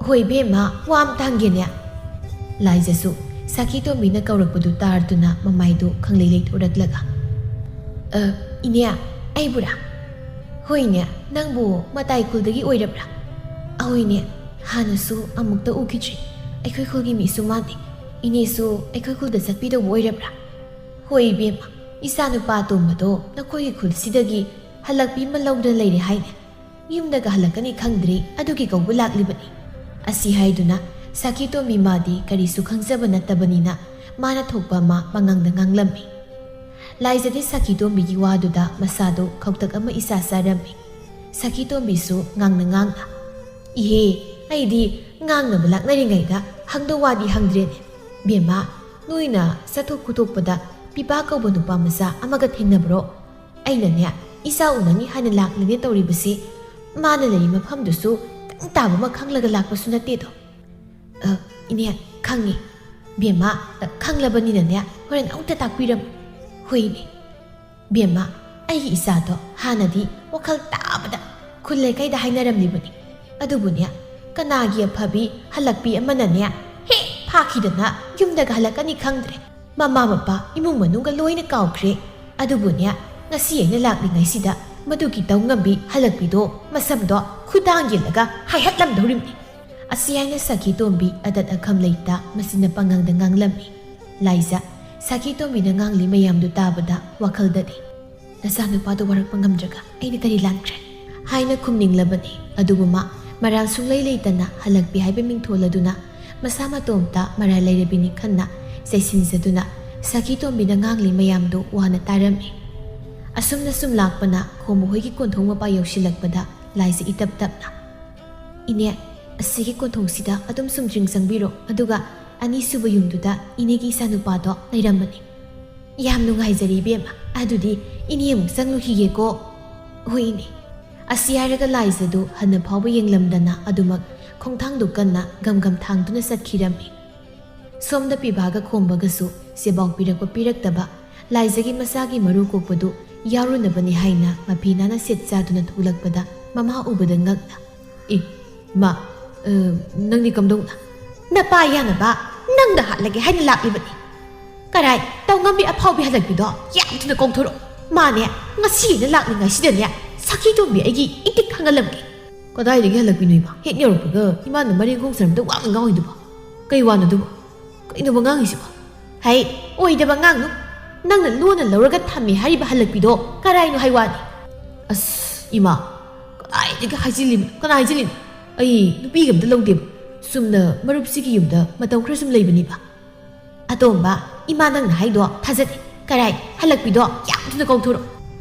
"ꯍꯣꯏ ꯏꯕꯦꯝꯃ, ꯋꯥ ꯑꯝꯇ ꯍꯪꯒꯦꯅꯦ"꯫ ꯂꯥꯏꯖꯁꯨ ꯁꯈꯤ ꯇꯣꯝꯕꯤꯅ ꯀꯧꯔꯛꯄꯗꯨ ꯇꯥꯔꯗꯨꯅ ꯃꯃꯥꯏꯗꯨ ꯈꯪꯂꯩ ꯂꯩꯊꯣꯔꯛꯂꯒ, "ꯑ, ꯏꯅꯦ, ꯑꯩꯕꯨꯔꯥ?" "ꯍꯣꯏꯅꯦ, ꯅꯪꯕꯨ ꯃꯇꯥꯏ ꯈꯨꯜꯗꯒꯤ ꯑꯣꯏꯔꯕ꯭ꯔꯥ?" "ꯑꯍꯣꯏꯅꯦ, ꯍꯥꯟꯅꯁꯨ ꯑꯃꯨꯛꯇ ꯎꯈꯤꯗ꯭ꯔꯤ꯫ ꯑꯩꯈꯣꯏ ꯈꯨꯜꯒꯤ ꯃꯤꯁꯨ ꯃꯥꯟꯗꯦ꯫ ꯏꯅꯦꯁꯨ ꯑꯩꯈꯣꯏ ꯈꯨꯜꯗ ꯆꯠꯄꯤꯗꯧꯕ ꯑꯣꯏꯔꯕ꯭ꯔꯥ?" "ꯍꯣꯏ ꯏꯕꯦꯝꯃ, ꯏꯆꯥꯅꯨꯄꯥ ꯑꯇꯣꯝꯕꯗꯣ ꯅꯈꯣꯏꯒꯤ ꯈꯨꯜꯁꯤꯗꯒꯤ ꯍꯜꯂꯛꯄꯤ ꯑꯃ ꯂꯧꯗꯨꯅ ꯂꯩꯔꯦ ꯍꯥꯏꯅꯦ꯫ ꯌꯨꯝꯗꯒ ꯍꯜꯂꯛꯀꯅꯤ ꯈꯪꯗ꯭ꯔꯤ, ꯑꯗꯨꯒꯤ ꯀꯧꯕ ꯂꯥꯛꯂꯤꯕꯅꯤ"꯫ ꯑꯁꯤ ꯍꯥꯏꯗꯨꯅ ꯁꯈꯤ ꯇꯣꯝꯕꯤ ꯃꯥꯗꯤ ꯀꯔꯤꯁꯨ ꯈꯪꯖꯕ ꯅꯠꯇꯕꯅꯤꯅ ꯃꯥꯅ ꯊꯣꯛꯄ ꯑꯃ ꯃꯉꯥꯡꯗ ꯉꯥꯡꯂꯝꯃꯤ꯫ ꯂꯥꯏꯖꯗꯤ ꯁꯈꯤ ꯇꯣꯝꯕꯤꯒꯤ ꯋꯥꯗꯨꯗ ꯃꯁꯥꯗꯨ ꯈꯧꯇꯛ ꯑꯃ ꯏꯁꯥ ꯆꯥꯔꯝꯃꯤ꯫ ꯁꯈꯤ ꯇꯣꯝꯕꯤꯁꯨ ꯉꯥꯡꯅ ꯉꯥꯡꯅ, "ꯏꯍꯦ, ꯑꯩꯗꯤ ꯉꯥꯡꯅꯕ ꯂꯥꯛꯅꯔꯤꯉꯩꯗ ꯍꯪꯗꯧ ꯋꯥꯗꯤ ꯍꯪꯗ꯭ꯔꯦꯅꯦ꯫ ꯕꯦꯝꯃ, ꯅꯣꯏꯅ ꯆꯠꯊꯣꯛ ꯈꯣꯠꯇꯣꯛꯄꯗ ꯄꯤꯕꯥ ꯀꯧꯕ ꯅꯨꯄꯥ ꯃꯆꯥ ꯑꯃꯒ ꯊꯦꯡꯅꯕ꯭ꯔꯣ? ꯑꯩꯅꯅꯦ, ꯏꯆꯥ ꯎꯅꯅꯤ ꯍꯥꯏꯅ ꯂꯥꯛꯂꯤꯅꯦ ꯇꯧꯔꯤꯕꯁꯤ꯫ ꯃꯥꯅ ꯂꯩꯔꯤ ꯃꯐꯝꯗꯨꯁꯨ ꯈꯤꯇꯪ ꯇꯥꯕ ꯑꯃ ꯈꯪꯂꯒ ꯂꯥꯛꯄꯁꯨ ꯅꯠꯇꯦꯗꯣ"꯫ "ꯑ, ꯏꯅꯦ, ꯈꯪꯉꯤ꯫ ꯕꯦꯝꯃ, ꯑ, ꯈꯪꯂꯕꯅꯤꯅꯅꯦ, ꯍꯣꯔꯦꯟ ꯑꯃꯨꯛꯇ ꯇꯥꯛꯄꯤꯔꯝꯃꯨ"꯫ "ꯍꯣꯏꯅꯦ꯫ ꯕꯦꯝꯃ, ꯑꯩꯒꯤ ꯏꯆꯥꯗꯣ ꯍꯥꯟꯅꯗꯤ ꯋꯥꯈꯜ ꯇꯥꯕꯗ ꯈꯨꯜ ꯂꯩꯀꯥꯏꯗ ꯍꯥꯏꯅꯔꯝꯂꯤꯕꯅꯤ꯫ ꯑꯗꯨꯕꯨꯅꯦ, ꯀꯅꯥꯒꯤ ꯑꯐꯕꯤ ꯍꯜꯂꯛꯄꯤ ꯑꯃꯅꯅꯦ ꯍꯦꯛ ꯐꯥꯈꯤꯗꯅ ꯌꯨꯝꯗꯒ ꯍꯜꯂꯛꯀꯅꯤ ꯈꯪꯗ꯭ꯔꯦ꯫ ꯃꯃꯥ ꯃꯄꯥ ꯏꯃꯨꯡ ꯃꯅꯨꯡꯒ ꯂꯣꯏꯅ ꯀꯥꯎꯈ꯭ꯔꯦ꯫ ꯑꯗꯨꯕꯨꯅꯦ, ꯉꯁꯤ ꯑꯩꯅ ꯂꯥꯛꯂꯤꯉꯩꯁꯤꯗ ꯃꯗꯨꯒꯤ ꯇꯧ ꯉꯝꯕꯤ ꯍꯜꯂꯛꯄꯤꯗꯣ ꯃꯁꯝꯗꯣ ꯈꯨꯗꯥꯡ ꯌꯦꯜꯂꯒ ꯍꯥꯏꯍꯠꯂꯝꯗꯧꯔꯤꯕꯅꯤ"꯫ ꯑꯁꯤ ꯍꯥꯏꯅ ꯁꯈꯤ ꯇꯣꯝꯕꯤ ꯑꯗꯠ ꯑꯈꯝ ꯂꯩꯇ ꯃꯆꯤꯟꯅ ꯄꯪꯉꯥꯡꯗ ꯉꯥꯡꯂꯝꯃꯤ꯫ ꯂꯥꯏꯖ, ꯁꯈꯤ ꯇꯣꯝꯕꯤꯅ ꯉꯥꯡꯂꯤ ꯃꯌꯥꯝꯗꯨ ꯇꯥꯕꯗ ꯋꯥꯈꯜꯗꯗꯤ, "ꯅꯆꯥꯅꯨꯄꯥꯗꯨ ꯋꯥꯔꯛꯄ ꯉꯝꯗ꯭ꯔꯒ ꯑꯩꯅ ꯀꯔꯤ ꯂꯥꯟꯈ꯭ꯔꯦ?" ꯍꯥꯏꯅ ꯈꯨꯝꯅꯤꯡꯂꯕꯅꯤ꯫ ꯑꯗꯨꯕꯨ ꯃꯥ ꯃꯔꯥꯜ ꯁꯨꯡꯂꯩ ꯂꯩꯇꯅ ꯍꯜꯂꯛꯄꯤ ꯍꯥꯏꯕ ꯃꯤꯡꯊꯣꯜ ꯑꯗꯨꯅ ꯃꯁꯥ ꯃꯇꯣꯝꯇ ꯃꯔꯥꯜ ꯂꯩꯔꯕꯤꯅꯤ ꯈꯟꯅ ꯆꯩꯁꯤꯟꯖꯗꯨꯅ ꯁꯈꯤ ꯇꯣꯝꯕꯤꯅ ꯉꯥꯡꯂꯤ ꯃꯌꯥꯝꯗꯨ ꯋꯥꯅ ꯇꯥꯔꯝꯃꯤ꯫ ꯑꯁꯨꯝꯅ ꯁꯨꯝ ꯂꯥꯛꯄꯅ ꯈꯣꯝꯕ ꯍꯣꯏꯒꯤ ꯀꯣꯟꯊꯣꯡ ꯃꯄꯥ ꯌꯧꯁꯤꯜꯂꯛꯄꯗ ꯂꯥꯏꯖ ꯏꯇꯞ ꯇꯞꯅ, "ꯏꯅꯦ, ꯑꯁꯤꯒꯤ ꯀꯣꯟꯊꯣꯡꯁꯤꯗ ꯑꯗꯨꯝ ꯁꯨꯝ ꯗ꯭ꯔꯤꯡ ꯆꯪꯕꯤꯔꯣ, ꯑꯗꯨꯒ ꯑꯅꯤꯁꯨꯕ ꯌꯨꯝꯗꯨꯗ ꯏꯅꯦꯒꯤ ꯏꯆꯥꯅꯨꯄꯥꯗꯣ ꯂꯩꯔꯝꯕꯅꯤ꯫ ꯌꯥꯝ ꯅꯨꯡꯉꯥꯏꯖꯔꯦ ꯏꯕꯦꯝꯃ, ꯑꯗꯨꯗꯤ ꯏꯅꯦ ꯑꯃꯨꯛ ꯆꯪꯂꯨꯈꯤꯒꯦꯀꯣ꯫" "ꯍꯣꯏ ꯏꯅꯦ꯫" ꯑꯁꯤ ꯍꯥꯏꯔꯒ ꯂꯥꯏꯖꯗꯨ ꯍꯟꯅ ꯐꯥꯎꯕ ꯌꯦꯡꯂꯝꯗꯅ ꯑꯗꯨꯃꯛ ꯈꯣꯡꯊꯥꯡꯗꯨ ꯀꯟꯅ ꯒꯝ ꯒꯝ ꯊꯥꯡꯗꯨꯅ ꯆꯠꯈꯤꯔꯝꯃꯤ꯫ ꯁꯣꯝꯗ ꯄꯤꯕꯥꯒ ꯈꯣꯝꯕꯒꯁꯨ ꯁꯦꯕꯥꯎ ꯄꯤꯔꯛꯄ ꯄꯤꯔꯛꯇꯕ, ꯂꯥꯏꯖꯒꯤ ꯃꯆꯥꯒꯤ ꯃꯔꯨ ꯀꯣꯛꯄꯗꯨ ꯌꯥꯎꯔꯨꯅꯕꯅꯤ ꯍꯥꯏꯅ ꯃꯐꯤ ꯅꯥꯟꯅ ꯁꯦꯠ ꯆꯥꯗꯨꯅ ꯊꯣꯛꯂꯛꯄꯗ ꯃꯃꯥ ꯎꯕꯗ ꯉꯛꯅ, "ꯑꯦ, ꯏꯃꯥ, ꯑ, ꯅꯪꯗꯤ ꯀꯝꯗꯧꯅ?" "ꯅꯄꯥ ꯌꯥꯅꯕ ꯅꯪꯗ ꯍꯥꯠꯂꯒꯦ ꯍꯥꯏꯅ ꯂꯥꯛꯂꯤꯕꯅꯤ꯫ ꯀꯔꯥꯏ, ꯇꯧꯉꯝꯕꯤ ꯑꯐꯥꯎꯕꯤ ꯍꯜꯂꯛꯄꯤꯗꯣ ꯌꯥꯝ ꯊꯨꯅ ꯀꯧꯊꯣꯔꯛꯑꯣ꯫ ꯃꯥꯅꯦ, ꯉꯁꯤꯅ ꯂꯥꯛꯂꯤꯉꯩꯁꯤꯗꯅꯦ ꯁꯈꯤ ꯇꯣꯝꯕꯤ ꯑꯩꯒꯤ ꯏꯇꯤꯛ ꯈꯪꯍꯜꯂꯝꯒꯦ꯫" "ꯀꯗꯥꯏꯗꯒꯤ ꯍꯜꯂꯛꯄꯤꯅꯣ ꯏꯃꯥ? ꯍꯦꯛ ꯌꯧꯔꯛꯄꯒ ꯏꯃꯥꯅ ꯃꯔꯦꯡ ꯈꯣꯡ ꯁꯥꯟꯅꯕꯗ ꯋꯥ ꯑꯃ ꯉꯥꯡꯉꯤꯗꯨꯕꯣ? ꯀꯩ ꯋꯥꯅꯣ ꯑꯗꯨꯕꯣ? ꯀꯩꯅꯣꯕ ꯉꯥꯡꯉꯤꯁꯤꯕꯣ?" "ꯍꯩ, ꯑꯣꯏꯗꯕ ꯉꯥꯡꯅꯨ꯫ ꯅꯪꯅ ꯂꯣꯟꯅ ꯂꯧꯔꯒ ꯊꯝꯃꯦ ꯍꯥꯏꯔꯤꯕ ꯍꯜꯂꯛꯄꯤꯗꯣ ꯀꯔꯥꯏꯅꯣ ꯍꯥꯏ ꯋꯥꯅꯤ?" "ꯑꯁ, ꯏꯃꯥ, ꯀꯗꯥꯏꯗꯒꯤ ꯍꯥꯏꯖꯤꯜꯂꯤꯕꯅꯣ? ꯀꯅꯥ ꯍꯥꯏꯖꯤꯜꯂꯤꯅꯣ? ꯑꯩ ꯅꯨꯄꯤꯒ ꯑꯝꯇ ꯂꯧꯗꯦꯕ꯫ ꯆꯨꯝꯅ ꯃꯔꯨꯞꯁꯤꯒꯤ ꯌꯨꯝꯗ ꯃꯇꯝ ꯈꯔ ꯁꯨꯝ ꯂꯩꯕꯅꯤꯕ꯫" "ꯑꯇꯣꯝꯕ, ꯏꯃꯥ ꯅꯪꯅ ꯍꯥꯏꯗꯣ ꯊꯥꯖꯗꯦ꯫ ꯀꯔꯥꯏ, ꯍꯜꯂꯛꯄꯤꯗꯣ ꯌꯥꯝ ꯊꯨꯅ ꯀꯧꯊꯣꯔꯛꯑꯣ꯫"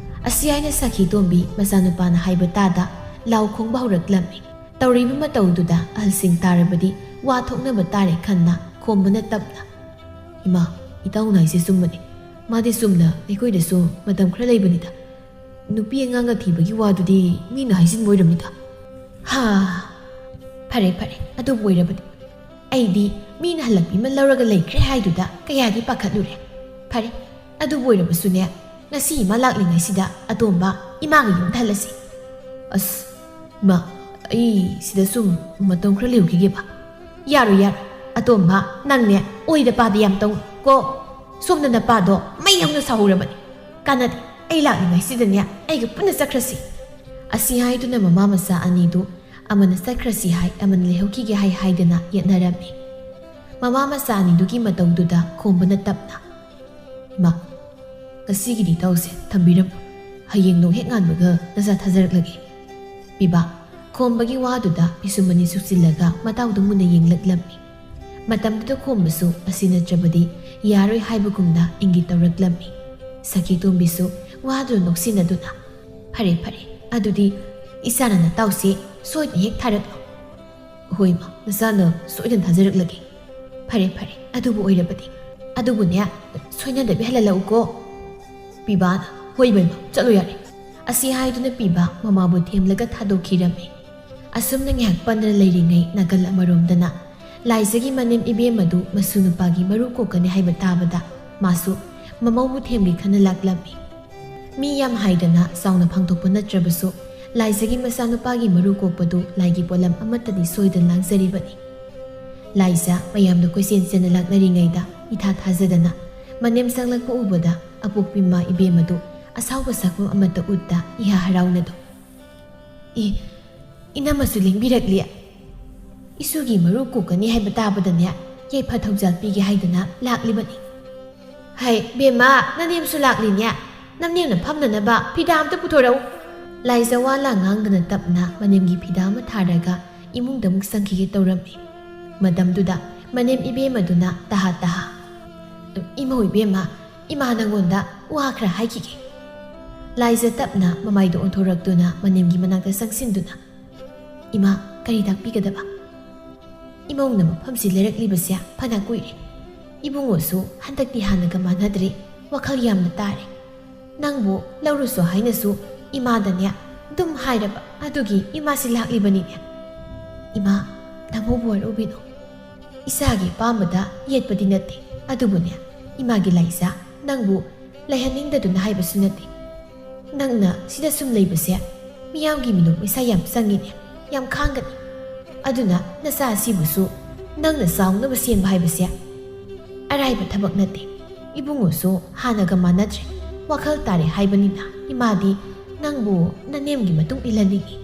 ꯑꯁꯤ ꯍꯥꯏꯅ ꯁꯈꯤ ꯇꯣꯝꯕꯤ ꯃꯆꯥꯅꯨꯄꯥꯅ ꯍꯥꯏꯕ ꯇꯥꯗ ꯂꯥꯎ ꯈꯣꯡꯕ ꯍꯧꯔꯛꯂꯝꯃꯤ꯫ ꯇꯧꯔꯤꯕ ꯃꯇꯧꯗꯨꯗ ꯑꯍꯜꯁꯤꯡ ꯇꯥꯔꯕꯗꯤ ꯋꯥ ꯊꯣꯛꯅꯕ ꯇꯥꯔꯦ ꯈꯟꯅ ꯈꯣꯝꯕꯅ ꯇꯞꯅ, "ꯏꯃꯥ, ꯏꯇꯥꯎꯅ ꯍꯥꯏꯁꯦ ꯆꯨꯝꯕꯅꯤ꯫ ꯃꯥꯗꯤ ꯆꯨꯝꯅ ꯑꯩꯈꯣꯏꯗꯁꯨ ꯃꯇꯝ ꯈꯔ ꯂꯩꯕꯅꯤꯗ꯫ ꯅꯨꯄꯤ ꯑꯉꯥꯡꯒ ꯊꯤꯕꯒꯤ ꯋꯥꯗꯨꯗꯤ ꯃꯤꯅ ꯍꯥꯏꯖꯤꯟꯕ ꯑꯣꯏꯔꯝꯅꯤꯗ꯫" "ꯍꯥ, ꯐꯔꯦ ꯐꯔꯦ, ꯑꯗꯨꯕꯨ ꯑꯣꯏꯔꯕꯗꯤ꯫ ꯑꯩꯗꯤ ꯃꯤꯅ ꯍꯜꯂꯛꯄꯤ ꯑꯃ ꯂꯧꯔꯒ ꯂꯩꯈ꯭ꯔꯦ ꯍꯥꯏꯗꯨꯗ ꯀꯌꯥꯗꯤ ꯄꯥꯈꯠꯂꯨꯔꯦ꯫ ꯐꯔꯦ, ꯑꯗꯨꯕꯨ ꯑꯣꯏꯔꯕꯁꯨꯅꯦ, ꯉꯁꯤ ꯏꯃꯥ ꯂꯥꯛꯂꯤꯉꯩꯁꯤꯗ ꯑꯇꯣꯝꯕ ꯏꯃꯥꯒ ꯌꯨꯝꯗ ꯍꯜꯂꯁꯤ꯫" "ꯑꯁ, ꯏꯃꯥ, ꯑꯩ ꯁꯤꯗ ꯁꯨꯝ ꯃꯇꯝ ꯈꯔ ꯂꯩꯔꯨꯈꯤꯒꯦꯕ꯫" "ꯌꯥꯔꯣꯏ, ꯌꯥꯔꯣꯏ꯫ ꯑꯇꯣꯝꯕ, ꯅꯪꯅꯦ ꯑꯣꯏꯗ ꯄꯥꯗ ꯌꯥꯝ ꯇꯧꯅꯨ ꯀꯣ꯫ ꯁꯣꯝꯗ ꯅꯄꯥꯗꯣ ꯃꯩ ꯍꯧꯅ ꯁꯥꯍꯧꯔꯕꯅꯤ꯫ ꯀꯥꯟꯅꯗꯦ, ꯑꯩ ꯂꯥꯛꯂꯤꯉꯩꯁꯤꯗꯅꯦ ꯑꯩꯒ ꯄꯨꯟꯅ ꯆꯠꯈ꯭ꯔꯁꯤ꯫" ꯑꯁꯤ ꯍꯥꯏꯗꯨꯅ ꯃꯃꯥ ꯃꯆꯥ ꯑꯅꯤꯗꯨ ꯑꯃꯅ ꯆꯠꯈ꯭ꯔꯁꯤ ꯍꯥꯏ, ꯑꯃꯅ ꯂꯩꯍꯧꯈꯤꯒꯦ ꯍꯥꯏ ꯍꯥꯏꯗꯅ ꯌꯦꯠꯅꯔꯝꯃꯤ꯫ ꯃꯃꯥ ꯃꯆꯥ ꯑꯅꯤꯗꯨꯒꯤ ꯃꯇꯧꯗꯨꯗ ꯈꯣꯝꯕꯅ ꯇꯞꯅ, "ꯏꯃꯥ, ꯉꯁꯤꯒꯤꯗꯤ ꯏꯇꯥꯎꯁꯦ ꯊꯝꯕꯤꯔꯝꯃꯣ꯫ ꯍꯌꯦꯡ ꯅꯣꯡ ꯍꯦꯛ ꯉꯥꯟꯕꯒ ꯅꯆꯥ ꯊꯥꯖꯔꯛꯂꯒꯦ꯫" ꯄꯤꯕꯥ, ꯈꯣꯝꯕꯒꯤ ꯋꯥꯗꯨꯗ ꯄꯤꯁꯨꯝ ꯑꯅꯤ ꯁꯨꯛꯆꯤꯜꯂꯒ ꯃꯇꯥꯎꯗ ꯃꯨꯟꯅ ꯌꯦꯡꯂꯛꯂꯝꯃꯤ꯫ ꯃꯇꯝꯗꯨꯗ ꯈꯣꯝꯕꯁꯨ ꯑꯁꯤ ꯅꯠꯇ꯭ꯔꯕꯗꯤ ꯌꯥꯔꯣꯏ ꯍꯥꯏꯕꯒꯨꯝꯅ ꯏꯪꯒꯤꯠ ꯇꯧꯔꯛꯂꯝꯃꯤ꯫ ꯁꯈꯤꯇꯣꯝꯕꯤꯁꯨ ꯋꯥꯗꯨꯅ ꯅꯣꯛꯁꯤꯟꯅꯗꯨꯅ, "ꯐꯔꯦ, ꯐꯔꯦ, ꯑꯗꯨꯗꯤ ꯏꯆꯥꯅ ꯅꯇꯥꯎꯁꯦ ꯁꯣꯏꯗꯅ ꯍꯦꯛ ꯊꯥꯔꯛꯂꯣ꯫" "ꯍꯣꯏ ꯃꯥ, ꯅꯆꯥꯅ ꯁꯣꯏꯗꯅ ꯊꯥꯖꯔꯛꯂꯒꯦ꯫" "ꯐꯔꯦ, ꯐꯔꯦ, ꯑꯗꯨꯕꯨ ꯑꯣꯏꯔꯕꯗꯤ꯫ ꯑꯗꯨꯕꯨꯅꯦ, ꯁꯣꯏꯅꯗꯕꯤ ꯍꯜꯍꯜꯂꯛꯎꯀꯣ꯫" ꯄꯤꯕꯥꯅ, "ꯍꯣꯏ ꯕꯦꯝꯃ, ꯆꯠꯂꯣ ꯌꯥꯔꯦ꯫" ꯑꯁꯤ ꯍꯥꯏꯗꯨꯅ ꯄꯤꯕꯥ ꯃꯃꯥꯕꯨ ꯊꯦꯝꯂꯒ ꯊꯥꯗꯣꯛꯈꯤꯔꯝꯃꯤ꯫ ꯑꯁꯨꯝꯅ ꯉꯥꯏꯍꯥꯛ ꯄꯟꯗꯅ ꯂꯩꯔꯤꯉꯩ, ꯅꯥꯀꯜ ꯑꯃꯔꯣꯝꯗꯅ ꯂꯥꯏꯖꯒꯤ ꯃꯅꯦꯝ ꯏꯕꯦꯝꯃꯗꯨ ꯃꯁꯨ ꯅꯨꯄꯥꯒꯤ ꯃꯔꯨ ꯀꯣꯛꯀꯅꯤ ꯍꯥꯏꯕ ꯇꯥꯕꯗ ꯃꯥꯁꯨ ꯃꯃꯧꯕꯨ ꯊꯦꯝꯒꯦ ꯈꯟꯅ ꯂꯥꯛꯂꯝꯃꯤ꯫ ꯃꯤ ꯌꯥꯝ ꯍꯥꯏꯗꯅ ꯆꯥꯎꯅ ꯐꯪꯗꯣꯛꯄ ꯅꯠꯇ꯭ꯔꯕꯁꯨ, ꯂꯥꯏꯖꯒꯤ ꯃꯆꯥꯅꯨꯄꯥꯒꯤ ꯃꯔꯨ ꯀꯣꯛꯄꯗꯨ ꯂꯥꯏꯒꯤ ꯄꯣꯠꯂꯝ ꯑꯃꯠꯇꯗꯤ ꯁꯣꯏꯗꯅ ꯂꯥꯡꯖꯔꯤꯕꯅꯤ꯫ ꯂꯥꯏꯖ ꯃꯌꯥꯝꯅ ꯀꯣꯏꯆꯦꯟ ꯆꯦꯟꯅ ꯂꯥꯛꯅꯔꯤꯉꯩꯗ ꯏꯊꯥ ꯊꯥꯖꯗꯅ ꯃꯅꯦꯝ ꯆꯪꯂꯛꯄ ꯎꯕꯗ ꯑꯄꯣꯛꯄꯤꯃ ꯏꯕꯦꯝꯃꯗꯨ ꯑꯁꯥꯎꯕ ꯁꯛꯐꯝ ꯑꯃꯠꯇ ꯎꯠꯇ ꯏꯍꯥ ꯍꯔꯥꯎꯅꯗꯨ, "ꯑꯦ, ꯏꯅꯝꯃꯁꯨ ꯂꯦꯡꯕꯤꯔꯛꯂꯤ꯫ ꯏꯁꯨꯒꯤ ꯃꯔꯨ ꯀꯣꯛꯀꯅꯤ ꯍꯥꯏꯕ ꯇꯥꯕꯗꯅꯦ, ꯌꯥꯏꯐ ꯊꯧꯖꯥꯜ ꯄꯤꯒꯦ ꯍꯥꯏꯗꯨꯅ ꯂꯥꯛꯂꯤꯕꯅꯤ꯫" "ꯍꯩ, ꯕꯦꯝꯃ, ꯅꯅꯦꯝꯁꯨ ꯂꯥꯛꯂꯤꯅꯦ꯫ ꯅꯅꯦꯝꯅ ꯐꯝꯅꯅꯕ ꯐꯤꯗꯥ ꯑꯝꯇ ꯄꯨꯊꯣꯔꯛꯎ꯫" ꯂꯥꯏꯖ ꯋꯥ ꯂꯥ ꯉꯥꯡꯗꯅ ꯇꯞꯅ ꯃꯅꯦꯝꯒꯤ ꯐꯤꯗꯥ ꯑꯃ ꯊꯥꯔꯒ ꯏꯃꯨꯡꯗ ꯑꯃꯨꯛ ꯆꯪꯈꯤꯒꯦ ꯇꯧꯔꯝꯃꯤ꯫ ꯃꯇꯝꯗꯨꯗ ꯃꯅꯦꯝ ꯏꯕꯦꯝꯃꯗꯨꯅ ꯇꯍꯥ ꯇꯍꯥ, "ꯏꯃꯧ ꯏꯕꯦꯝꯃ, ꯏꯃꯥ ꯅꯪꯉꯣꯟꯗ ꯋꯥ ꯈꯔ ꯍꯥꯏꯈꯤꯒꯦ꯫" ꯂꯥꯏꯖ ꯇꯞꯅ ꯃꯃꯥꯏꯗ ꯑꯣꯟꯊꯣꯔꯛꯇꯨꯅ ꯃꯅꯦꯝꯒꯤ ꯃꯅꯥꯛꯇ ꯆꯪꯁꯤꯟꯗꯨꯅ, "ꯏꯃꯥ, ꯀꯔꯤ ꯇꯥꯛꯄꯤꯒꯗꯕ?" "ꯏꯃꯧꯅ ꯃꯐꯝꯁꯤ ꯂꯩꯔꯛꯂꯤꯕꯁꯦ ꯐꯅ ꯀꯨꯏꯔꯦ꯫ ꯏꯕꯨꯡꯉꯣꯁꯨ ꯍꯟꯗꯛꯇꯤ ꯍꯥꯟꯅꯒ ꯃꯥꯟꯅꯗ꯭ꯔꯦ, ꯋꯥꯈꯜ ꯌꯥꯝꯅ ꯇꯥꯔꯦ꯫ ꯅꯪꯕꯨ ꯂꯧꯔꯨꯁꯨ ꯍꯥꯏꯅꯁꯨ ꯏꯃꯥꯗꯅꯦ ꯑꯗꯨꯝ ꯍꯥꯏꯔꯕ, ꯑꯗꯨꯒꯤ ꯏꯃꯥꯁꯤ ꯂꯥꯛꯂꯤꯕꯅꯤꯅꯦ꯫" "ꯏꯃꯥ, ꯅꯃꯧꯕꯨ ꯋꯥꯔꯧꯕꯤꯅꯨ꯫ ꯏꯆꯥꯒꯤ ꯑꯄꯥꯝꯕꯗ ꯌꯦꯠꯄꯗꯤ ꯅꯠꯇꯦ, ꯑꯗꯨꯕꯨꯅꯦ, ꯏꯃꯥꯒꯤ ꯂꯥꯏꯖ ꯅꯪꯕꯨ ꯂꯩꯍꯟꯅꯤꯡꯗꯗꯨꯅ ꯍꯥꯏꯕꯁꯨ ꯅꯠꯇꯦ꯫ ꯅꯪꯅ ꯁꯤꯗ ꯁꯨꯝ ꯂꯩꯕꯁꯦ ꯃꯤꯌꯥꯝꯒꯤ ꯃꯤꯅꯣꯛ ꯃꯩꯁꯥ ꯌꯥꯝ ꯆꯪꯉꯤꯅꯦ, ꯌꯥꯝ ꯈꯥꯡꯒꯅꯤ꯫ ꯑꯗꯨꯅ ꯅꯆꯥ ꯑꯁꯤꯕꯨꯁꯨ ꯅꯪꯅ ꯆꯥꯎꯅꯕ ꯁꯦꯝꯕ ꯍꯥꯏꯕꯁꯦ ꯑꯔꯥꯏꯕ ꯊꯕꯛ ꯅꯠꯇꯦ꯫ ꯏꯕꯨꯡꯉꯣꯁꯨ ꯍꯥꯟꯅꯒ ꯃꯥꯟꯅꯗ꯭ꯔꯦ, ꯋꯥꯈꯜ ꯇꯥꯔꯦ ꯍꯥꯏꯕꯅꯤꯅ ꯏꯃꯥꯗꯤ ꯅꯪꯕꯨ ꯅꯅꯦꯝꯒꯤ ꯃꯇꯨꯡ ꯏꯜꯍꯟꯅꯤꯡꯏ꯫"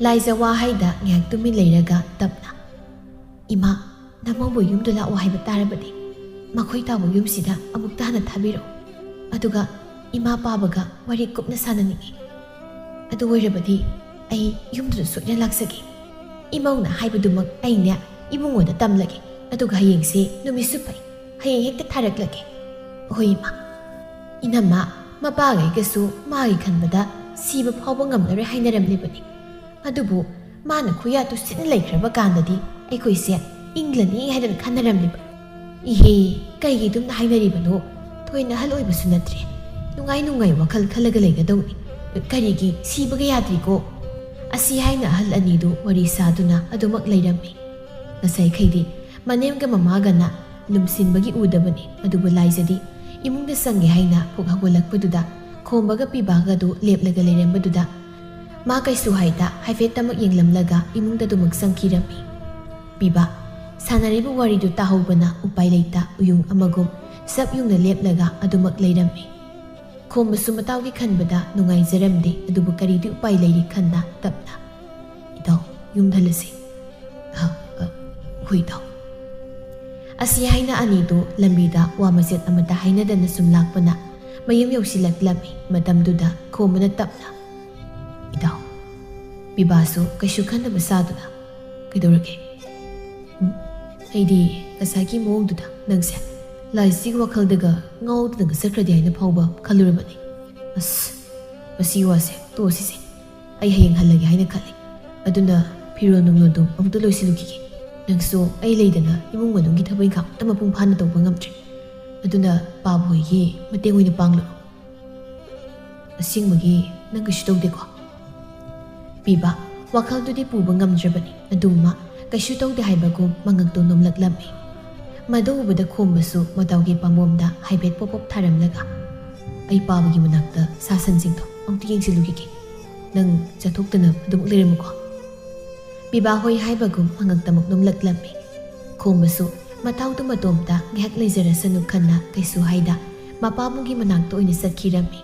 ꯂꯥꯏꯖ ꯋꯥ ꯍꯥꯏꯗ ꯉꯥꯏꯍꯥꯛ ꯇꯨꯃꯤꯟ ꯂꯩꯔꯒ ꯇꯞꯅ, "ꯏꯃꯥ, ꯅꯃꯧꯕꯨ ꯌꯨꯝꯗ ꯂꯥꯛꯑꯣ ꯍꯥꯏꯕ ꯇꯥꯔꯕꯗꯤ ꯃꯈꯣꯏ ꯇꯥꯕ ꯌꯨꯝꯁꯤꯗ ꯑꯃꯨꯛꯇ ꯍꯥꯟꯅ ꯊꯥꯕꯤꯔꯛꯎ꯫ ꯑꯗꯨꯒ ꯏꯃꯥ ꯄꯥꯕꯒ ꯋꯥꯔꯤ ꯀꯨꯞꯅ ꯁꯥꯟꯅꯅꯤꯡꯏ꯫ ꯑꯗꯨ ꯑꯣꯏꯔꯕꯗꯤ ꯑꯩ ꯌꯨꯝꯗꯨꯗ ꯁꯣꯏꯗꯅ ꯂꯥꯛꯆꯒꯦ꯫ ꯏꯃꯧꯅ ꯍꯥꯏꯕꯗꯨꯃꯛ ꯑꯩꯅꯦ ꯏꯕꯨꯡꯉꯣꯗ ꯇꯝꯂꯒꯦ꯫ ꯑꯗꯨꯒ ꯍꯌꯦꯡꯁꯦ ꯅꯨꯃꯤꯠꯁꯨ ꯐꯩ, ꯍꯌꯦꯡ ꯍꯦꯛꯇ ꯊꯥꯔꯛꯂꯒꯦ꯫ ꯍꯣꯏ ꯏꯃꯥ꯫ ꯏꯅꯝꯃ, ꯃꯄꯥꯒꯩꯒꯁꯨ ꯃꯥꯒꯤ ꯈꯟꯕꯗ ꯁꯤꯕ ꯐꯥꯎꯕ ꯉꯝꯂꯔꯣꯏ ꯍꯥꯏꯅꯔꯝꯂꯤꯕꯅꯤ꯫ ꯑꯗꯨꯕꯨ ꯃꯥꯅ ꯈꯨꯌꯥ ꯇꯨꯁꯤꯟꯅ ꯂꯩꯈ꯭ꯔꯕ ꯀꯥꯟꯗꯗꯤ ꯑꯩꯈꯣꯏꯁꯦ ꯏꯪꯂꯅꯤ ꯍꯥꯏꯗꯅ ꯈꯟꯅꯔꯝꯂꯤꯕ꯫ ꯏꯍꯦ, ꯀꯩꯒꯤ ꯑꯗꯨꯝꯅ ꯍꯥꯏꯅꯔꯤꯕꯅꯣ? ꯊꯣꯏꯅ ꯑꯍꯜ ꯑꯣꯏꯕꯁꯨ ꯅꯠꯇ꯭ꯔꯦ꯫ ꯅꯨꯡꯉꯥꯏ ꯅꯨꯡꯉꯥꯏ ꯋꯥꯈꯜ ꯈꯜꯂꯒ ꯂꯩꯒꯗꯧꯅꯤ꯫ ꯀꯔꯤꯒꯤ ꯁꯤꯕꯒ ꯌꯥꯗ꯭ꯔꯤꯀꯣ? ꯑꯁꯤ ꯍꯥꯏꯅ ꯑꯍꯜ ꯑꯅꯤꯗꯨ ꯋꯥꯔꯤ ꯁꯥꯗꯨꯅ ꯑꯗꯨꯃꯛ ꯂꯩꯔꯝꯃꯤ꯫ ꯉꯁꯥꯏꯈꯩꯗꯤ ꯃꯅꯦꯝꯒ ꯃꯃꯥꯒꯅ ꯂꯨꯝꯁꯤꯟꯕꯒꯤ ꯎꯗꯕꯅꯤ, ꯑꯗꯨꯕꯨ ꯂꯥꯏꯖꯗꯤ ꯏꯃꯨꯡꯗ ꯆꯪꯒꯦ ꯍꯥꯏꯅ ꯄꯨꯛ ꯍꯧꯒꯠꯂꯛꯄꯗꯨꯗ ꯈꯣꯝꯕꯒ ꯄꯤꯕꯥꯒꯗꯨ ꯂꯦꯞꯂꯒ ꯂꯩꯔꯝꯕꯗꯨꯗ ꯃꯥ ꯀꯩꯁꯨ ꯍꯥꯏꯗ ꯍꯥꯏꯐꯦꯠꯇꯃꯛ ꯌꯦꯡꯂꯝꯂꯒ ꯏꯃꯨꯡꯗ ꯑꯗꯨꯃꯛ ꯆꯪꯈꯤꯔꯝꯃꯤ꯫ ꯄꯤꯕꯥ, ꯁꯥꯟꯅꯔꯤꯕ ꯋꯥꯔꯤꯗꯨ ꯇꯥꯍꯧꯕꯅ ꯎꯄꯥꯏ ꯂꯩꯇ ꯎꯌꯨꯡ ꯑꯃꯒꯨꯝ ꯁꯞ ꯌꯨꯡꯅ ꯂꯦꯞꯂꯒ ꯑꯗꯨꯃꯛ ꯂꯩꯔꯝꯃꯤ꯫ ꯈꯣꯝꯕꯁꯨ ꯃꯇꯥꯎꯒꯤ ꯈꯟꯕꯗ ꯅꯨꯡꯉꯥꯏꯖꯔꯝꯗꯦ, ꯑꯗꯨꯕꯨ ꯀꯔꯤꯗꯤ ꯎꯄꯥꯏ ꯂꯩꯔꯤ ꯈꯟꯅ ꯇꯞꯅ, "ꯏꯇꯥꯎ, ꯌꯨꯝꯗ ꯍꯜꯂꯁꯤ꯫" "ꯑ, ꯑ, ꯍꯣꯏ ꯏꯇꯥꯎ꯫" ꯑꯁꯤ ꯍꯥꯏꯅ ꯑꯅꯤꯗꯨ ꯂꯝꯕꯤꯗ ꯋꯥ ꯃꯆꯦꯠ ꯑꯃꯠꯇ ꯍꯥꯏꯅꯗꯅ ꯁꯨꯝ ꯂꯥꯛꯄꯅ ꯃꯌꯨꯝ ꯌꯧꯁꯤꯜꯂꯛꯂꯝꯃꯤ꯫ ꯃꯇꯝꯗꯨꯗ ꯈꯣꯝꯕꯅ ꯇꯞꯅ, "ꯏꯇꯥꯎ, ꯄꯤꯕꯥꯁꯨ ꯀꯩꯁꯨ ꯈꯟꯗꯕ ꯁꯥꯗꯨꯅ, ꯀꯩꯗꯧꯔꯒꯦ? ꯎꯝ, ꯑꯩꯗꯤ ꯉꯁꯥꯏꯒꯤ ꯃꯑꯣꯡꯗꯨꯗ ꯅꯪꯁꯦ ꯂꯥꯏꯁꯤꯒꯤ ꯋꯥꯈꯜꯗꯒ ꯉꯥꯎꯗꯅꯒ ꯆꯠꯈ꯭ꯔꯗꯤ ꯍꯥꯏꯅ ꯐꯥꯎꯕ ꯈꯜꯂꯨꯔꯕꯅꯤ꯫ ꯑꯁ, ꯃꯁꯤꯒꯤ ꯋꯥꯁꯦ ꯇꯣꯛꯑꯁꯤꯁꯦ꯫ ꯑꯩ ꯍꯌꯦꯡ ꯍꯜꯂꯒꯦ ꯍꯥꯏꯅ ꯈꯜꯂꯤ꯫ ꯑꯗꯨꯅ ꯐꯤꯔꯣꯜ ꯅꯨꯡꯂꯣꯜꯗꯨ ꯑꯃꯨꯛꯇ ꯂꯣꯏꯁꯤꯜꯂꯨꯈꯤꯒꯦ꯫ ꯅꯪꯁꯨ ꯑꯩ ꯂꯩꯗꯅ ꯏꯃꯨꯡ ꯃꯅꯨꯡꯒꯤ ꯊꯕꯛ ꯏꯪꯈꯥꯡ ꯑꯃꯠꯇ ꯃꯄꯨꯡ ꯐꯥꯅ ꯇꯧꯕ ꯉꯝꯗ꯭ꯔꯦ꯫ ꯑꯗꯨꯅ ꯄꯥꯕꯨ ꯍꯣꯏꯒꯤ ꯃꯇꯦꯡ ꯑꯣꯏꯅ ꯄꯥꯡꯂꯛꯑꯣ꯫" "ꯑꯁꯦꯡꯕꯒꯤ ꯅꯪ ꯀꯩꯁꯨ ꯇꯧꯗꯦꯀꯣ?" ꯄꯤꯕ ꯋꯥꯈꯜꯗꯨꯗꯤ ꯄꯨꯕ ꯉꯝꯗ꯭ꯔꯕꯅꯤ꯫ ꯑꯗꯨꯃ ꯀꯩꯁꯨ ꯇꯧꯗꯦ ꯍꯥꯏꯕꯒꯨꯝ ꯃꯉꯛꯇꯨ ꯅꯣꯝꯂꯛꯂꯝꯃꯤ꯫ ꯃꯗꯨ ꯎꯕꯗ ꯈꯣꯝꯕꯁꯨ ꯃꯇꯥꯎꯒꯤ ꯄꯥꯝꯕꯣꯝꯗ ꯍꯥꯏꯐꯦꯠ ꯄꯣꯞ ꯄꯣꯞ ꯊꯥꯔꯝꯂꯒ, "ꯑꯩ ꯄꯥꯕꯒꯤ ꯃꯅꯥꯛꯇ ꯁꯥ ꯁꯟꯁꯤꯡꯗꯣ ꯑꯃꯨꯛꯇ ꯌꯦꯡꯁꯤꯜꯂꯨꯈꯤꯒꯦ꯫ ꯅꯪ ꯆꯠꯊꯣꯛꯇꯅ ꯑꯗꯨꯃꯛ ꯂꯩꯔꯝꯃꯨꯀꯣ꯫" ꯄꯤꯕꯥ ꯍꯣꯏ ꯍꯥꯏꯕꯒꯨꯝ ꯃꯉꯛꯇꯃꯛ ꯅꯣꯝꯂꯛꯂꯝꯃꯤ꯫ ꯈꯣꯝꯕꯁꯨ ꯃꯇꯥꯎꯗꯨ ꯃꯇꯣꯝꯇ ꯉꯥꯏꯍꯥꯛ ꯂꯩꯖꯔꯁꯅꯨ ꯈꯟꯅ ꯀꯩꯁꯨ ꯍꯥꯏꯗ ꯃꯄꯥꯕꯨꯡꯒꯤ ꯃꯅꯥꯛꯇ ꯑꯣꯏꯅ ꯆꯠꯈꯤꯔꯝꯃꯤ꯫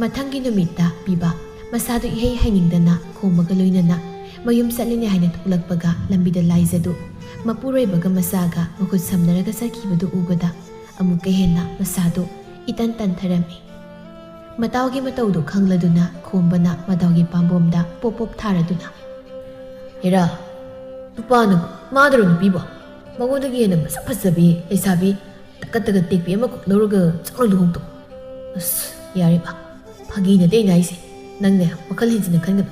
ꯃꯊꯪꯒꯤ ꯅꯨꯃꯤꯠꯇ ꯄꯤꯕ ꯃꯁꯥꯗꯨ ꯏꯍꯩ ꯍꯩꯅꯤꯡꯗꯅ ꯈꯣꯝꯕꯒ ꯂꯣꯏꯅꯅ ꯃꯌꯨꯝ ꯆꯠꯂꯤꯅꯦ ꯍꯥꯏꯅ ꯊꯣꯛꯂꯛꯄꯒ ꯂꯝꯕꯤꯗ ꯂꯥꯏꯖꯗꯨ ꯃꯄꯨꯔꯣꯏꯕꯒ ꯃꯆꯥꯒ ꯃꯈꯨꯠ ꯁꯝꯅꯔꯒ ꯆꯠꯈꯤꯕꯗꯨ ꯎꯕꯗ ꯑꯃꯨꯛꯀ ꯍꯦꯟꯅ ꯃꯁꯥꯗꯨ ꯏꯇꯟ ꯇꯟꯊꯔꯝꯃꯤ꯫ ꯃꯇꯥꯎꯒꯤ ꯃꯇꯧꯗꯨ ꯈꯪꯂꯗꯨꯅ ꯈꯣꯝꯕꯅ ꯃꯇꯥꯎꯒꯤ ꯄꯥꯝꯕꯣꯝꯗ ꯄꯣꯞ ꯄꯣꯞ ꯊꯥꯔꯗꯨꯅ, "ꯍꯦꯔꯥ, ꯅꯨꯄꯥꯅ ꯃꯥꯗꯔꯣ ꯅꯨꯄꯤꯕꯣ? ꯃꯉꯣꯟꯗꯒꯤ ꯍꯦꯟꯅ ꯃꯁꯛ ꯐꯖꯕꯤ ꯂꯩꯁꯥꯕꯤ ꯇꯀꯠ ꯇꯀꯠ ꯇꯦꯛꯄꯤ ꯑꯃꯀꯣꯛ ꯂꯧꯔꯒ ꯆꯥꯎꯅ ꯂꯨꯍꯣꯡꯊꯣꯛꯑꯣ꯫ ꯑꯁ, ꯌꯥꯔꯦꯕ, ꯐꯥꯒꯤ ꯅꯠꯇꯦ ꯑꯩꯅ ꯍꯥꯏꯁꯦ꯫ ꯅꯪꯅꯦ, ꯋꯥꯈꯜ ꯍꯦꯟꯖꯤꯟꯅ ꯈꯟꯒꯅꯨ꯫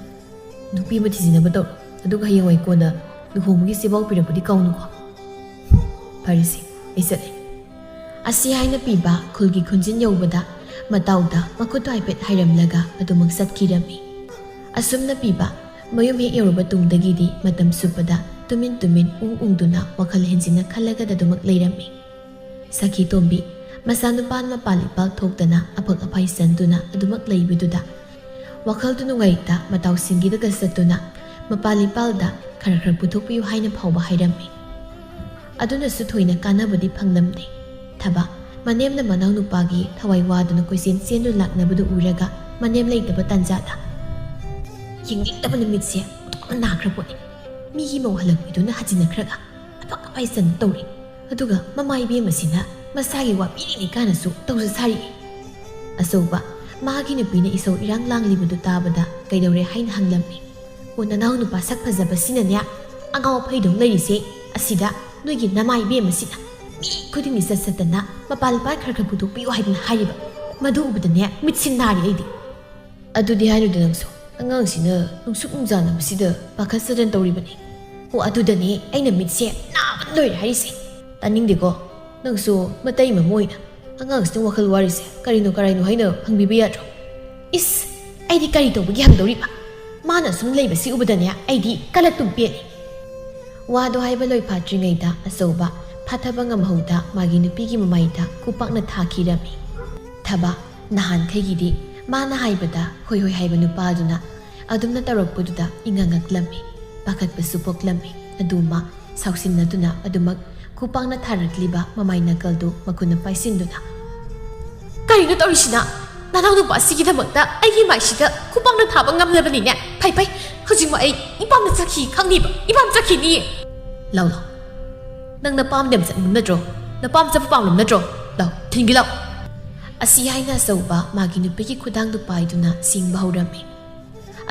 ꯅꯨꯄꯤ ꯑꯃ ꯊꯤꯖꯤꯟꯅꯕ ꯇꯧꯔꯣ, ꯑꯗꯨꯒ ꯍꯌꯦꯡꯋꯥꯏ ꯀꯣꯟꯅ ꯂꯨꯍꯣꯡꯕꯒꯤ ꯆꯦꯕꯥꯎ ꯄꯤꯔꯛꯄꯗꯤ ꯀꯥꯎꯅꯨꯀꯣ꯫ ꯐꯔꯦꯁꯦ, ꯑꯩ ꯆꯠꯂꯦ꯫ ꯑꯁꯤ ꯍꯥꯏꯅ ꯄꯤꯕ ꯈꯨꯜꯒꯤ ꯈꯨꯟꯖꯤꯟ ꯌꯧꯕꯗ ꯃꯇꯥꯎꯗ ꯃꯈꯨꯠꯇꯣ ꯍꯥꯏꯐꯦꯠ ꯍꯥꯏꯔꯝꯂꯒ ꯑꯗꯨꯃꯛ ꯆꯠꯈꯤꯔꯝꯃꯤ꯫ ꯑꯁꯨꯝꯅ ꯄꯤꯕ ꯃꯌꯨꯝ ꯍꯦꯛ ꯌꯧꯔꯕ ꯇꯨꯡꯗꯒꯤꯗꯤ ꯃꯇꯝ ꯆꯨꯞꯄꯗ ꯇꯨꯃꯤꯟ ꯇꯨꯃꯤꯟ ꯎꯪ ꯎꯪꯗꯨꯅ ꯋꯥꯈꯜ ꯍꯦꯟꯖꯤꯟꯅ ꯈꯜꯂꯒꯗ ꯑꯗꯨꯃꯛ ꯂꯩꯔꯝꯃꯤ꯫ ꯁꯈꯤ ꯇꯣꯝꯕꯤ ꯃꯆꯥꯅꯨꯄꯥ ꯃꯄꯥꯜ ꯏꯄꯥꯜ ꯊꯣꯛꯇꯅ ꯑꯐꯛ ꯑꯐꯥꯏ ꯆꯟꯗꯨꯅ ꯑꯗꯨꯃꯛ ꯂꯩꯕꯗꯨꯗ ꯋꯥꯈꯜꯗꯨ ꯅꯨꯡꯉꯥꯏꯇ ꯃꯇꯥꯎꯁꯤꯡꯒꯤꯗꯒ ꯆꯠꯇꯨꯅ ꯃꯄꯥꯜ ꯏꯄꯥꯜꯗ ꯈꯔ ꯈꯔ ꯄꯨꯊꯣꯛꯄꯤꯌꯨ ꯍꯥꯏꯅ ꯐꯥꯎꯕ ꯍꯥꯏꯔꯝꯃꯤ꯫ ꯑꯗꯨꯅꯁꯨ ꯊꯣꯏꯅ ꯀꯥꯟꯅꯕꯗꯤ ꯐꯪꯂꯝꯗꯦ꯫ ꯊꯕ ꯃꯅꯦꯝꯅ ꯃꯅꯥꯎꯅꯨꯄꯥꯒꯤ ꯊꯋꯥꯏ ꯋꯥꯗꯨꯅ ꯀꯣꯏꯆꯦꯟ ꯆꯦꯟꯗꯨꯅ ꯂꯥꯛꯅꯕꯗꯨ ꯎꯔꯒ ꯃꯅꯦꯝ ꯂꯩꯇꯕ ꯇꯥꯟꯖꯥꯗ ꯌꯦꯡꯅꯤꯡꯗꯕ ꯅꯨꯃꯤꯠꯁꯦ ꯑꯣꯟꯊꯣꯛꯅ ꯅꯥꯈ꯭ꯔ ꯄꯣꯠꯅꯤ꯫ ꯃꯤꯒꯤ ꯃꯧ ꯍꯜꯂꯛꯄꯤꯗꯨꯅ ꯍꯟꯖꯤꯟꯅꯈ꯭ꯔꯒ ꯑꯐꯛ ꯑꯐꯥꯏ ꯆꯟ ꯇꯧꯔꯤ꯫ ꯑꯗꯨꯒ ꯃꯃꯥ ꯏꯕꯦꯝ ꯑꯁꯤꯅ ꯃꯁꯥꯒꯤ ꯋꯥ ꯄꯤꯔꯤꯅꯤ ꯀꯥꯏꯅꯁꯨ ꯇꯧꯖ ꯁꯥꯔꯤꯌꯦ꯫ ꯑꯆꯧꯕ ꯃꯥꯒꯤ ꯅꯨꯄꯤꯅ ꯏꯁꯧ ꯏꯔꯥꯡ ꯂꯥꯡꯂꯤꯕꯗꯨ ꯇꯥꯕꯗ ꯀꯩꯗꯧꯔꯦ ꯍꯥꯏꯅ ꯍꯪꯂꯝꯃꯤ꯫ ꯑꯣ, ꯅꯅꯥꯎ ꯅꯨꯄꯥ ꯁꯛ ꯐꯖꯕꯁꯤꯅꯅꯦ ꯑꯉꯥꯎ ꯑꯐꯩꯗꯧ ꯂꯩꯔꯤꯁꯦ꯫ ꯑꯁꯤꯗ ꯅꯣꯏꯒꯤ ꯅꯃꯥ ꯏꯕꯦꯝ ꯑꯁꯤꯅ ꯃꯤ ꯈꯨꯗꯤꯡꯒꯤ ꯆꯠ ꯆꯠꯇꯅ ꯃꯄꯥꯜ ꯏꯄꯥꯜ ꯈꯔ ꯈꯔ ꯄꯨꯊꯣꯛꯄꯤꯌꯨ ꯍꯥꯏꯗꯅ ꯍꯥꯏꯔꯤꯕ꯫ ꯃꯗꯨ ꯎꯕꯗꯅꯦ ꯃꯤꯠꯁꯤ ꯅꯥꯔꯤ ꯑꯩꯗꯤ꯫ ꯑꯗꯨꯗꯤ ꯍꯥꯏꯅꯨꯗ ꯅꯪꯁꯨ꯫ ꯑꯉꯥꯡꯁꯤꯅ ꯅꯨꯡꯁꯨꯛ ꯅꯨꯡꯖꯥꯅꯕꯁꯤꯗ ꯄꯥꯈꯠꯆꯗꯅ ꯇꯧꯔꯤꯕꯅꯤ꯫ ꯍꯣ, ꯑꯗꯨꯗꯅꯦ ꯑꯩꯅ ꯃꯤꯠꯁꯦ ꯅꯥꯕꯅ ꯂꯣꯏꯔꯦ ꯍꯥꯏꯔꯤꯁꯦ꯫ ꯇꯥꯅꯤꯡꯗꯦꯀꯣ꯫ ꯅꯪꯁꯨ ꯃꯇꯩ ꯃꯃꯣꯏꯅ ꯑꯉꯥꯡꯁꯤꯅ ꯋꯥꯈꯜ ꯋꯥꯔꯤꯁꯦ ꯀꯔꯤꯅꯣ ꯀꯔꯥꯏꯅꯣ ꯍꯥꯏꯅ ꯍꯪꯕꯤꯕ ꯌꯥꯗ꯭ꯔꯣ? ꯏꯁ, ꯑꯩꯗꯤ ꯀꯔꯤ ꯇꯧꯕꯒꯤ ꯍꯪꯗꯧꯔꯤꯕ? ꯃꯥꯅ ꯑꯁꯨꯝ ꯂꯩꯕꯁꯤ ꯎꯕꯗꯅꯦ ꯑꯩꯗꯤ ꯀꯂꯛꯇꯨꯝ ꯄꯦꯜꯂꯤ꯫ ꯋꯥꯗꯣ ꯍꯥꯏꯕ ꯂꯣꯏꯐꯥꯠꯇ꯭ꯔꯤꯉꯩꯗ ꯑꯆꯧꯕ ꯐꯥꯊꯕ ꯉꯝꯍꯧꯗ ꯃꯥꯒꯤ ꯅꯨꯄꯤꯒꯤ ꯃꯃꯥꯏꯗ ꯈꯨꯄꯥꯛꯅ ꯊꯥꯈꯤꯔꯝꯃꯤ꯫ ꯊꯕ ꯅꯍꯥꯟꯈꯩꯒꯤꯗꯤ ꯃꯥꯅ ꯍꯥꯏꯕꯗ ꯍꯣꯏ ꯍꯣꯏ ꯍꯥꯏꯕ ꯅꯨꯄꯥꯗꯨꯅ ꯑꯗꯨꯝꯅ ꯇꯧꯔꯛꯄꯗꯨꯗ ꯏꯉꯛ ꯉꯛꯂꯝꯃꯤ, ꯄꯥꯈꯠꯄꯁꯨ ꯄꯣꯛꯂꯝꯃꯤ꯫ ꯑꯗꯨꯃ ꯁꯥꯎꯁꯤꯟꯅꯗꯨꯅ ꯑꯗꯨꯃꯛ ꯈꯨꯄꯥꯛꯅ ꯊꯥꯔꯛꯂꯤꯕ ꯃꯃꯥꯏ ꯅꯥꯀꯜꯗꯨ ꯃꯈꯨꯠꯅ ꯄꯥꯏꯁꯤꯟꯗꯨꯅ, "ꯀꯔꯤꯅꯣ ꯇꯧꯔꯤꯁꯤꯅ? ꯅꯅꯥꯎ ꯅꯨꯄꯥ ꯑꯁꯤꯒꯤꯗꯃꯛꯇ ꯑꯩꯒꯤ ꯃꯥꯏꯁꯤꯗ ꯈꯨꯄꯥꯛꯅ ꯊꯥꯕ ꯉꯝꯂꯕꯅꯤꯅꯦ꯫ ꯐꯩ ꯐꯩ, ꯍꯧꯖꯤꯛꯃꯛ ꯑꯩ ꯏꯄꯥꯝꯗ ꯆꯠꯈꯤ ꯈꯪꯅꯤꯕ, ꯏꯄꯥꯝ ꯆꯠꯈꯤꯅꯤ꯫ ꯂꯥꯎ ꯂꯥꯎ, ꯅꯪ ꯅꯄꯥꯝꯗ ꯌꯥꯝ ꯆꯠꯅꯤꯡꯕ ꯅꯠꯇ꯭ꯔꯣ? ꯅꯄꯥꯝ ꯆꯠꯄ ꯄꯥꯝꯂꯝ ꯅꯠꯇ꯭ꯔꯣ? ꯂꯥꯎ, ꯊꯤꯟꯒꯦ ꯂꯥꯎ"꯫ ꯑꯁꯤ ꯍꯥꯏꯅ ꯑꯆꯧꯕ ꯃꯥꯒꯤ ꯅꯨꯄꯤꯒꯤ ꯈꯨꯗꯥꯡꯗꯨ ꯄꯥꯏꯗꯨꯅ ꯁꯤꯡꯕ ꯍꯧꯔꯝꯃꯤ꯫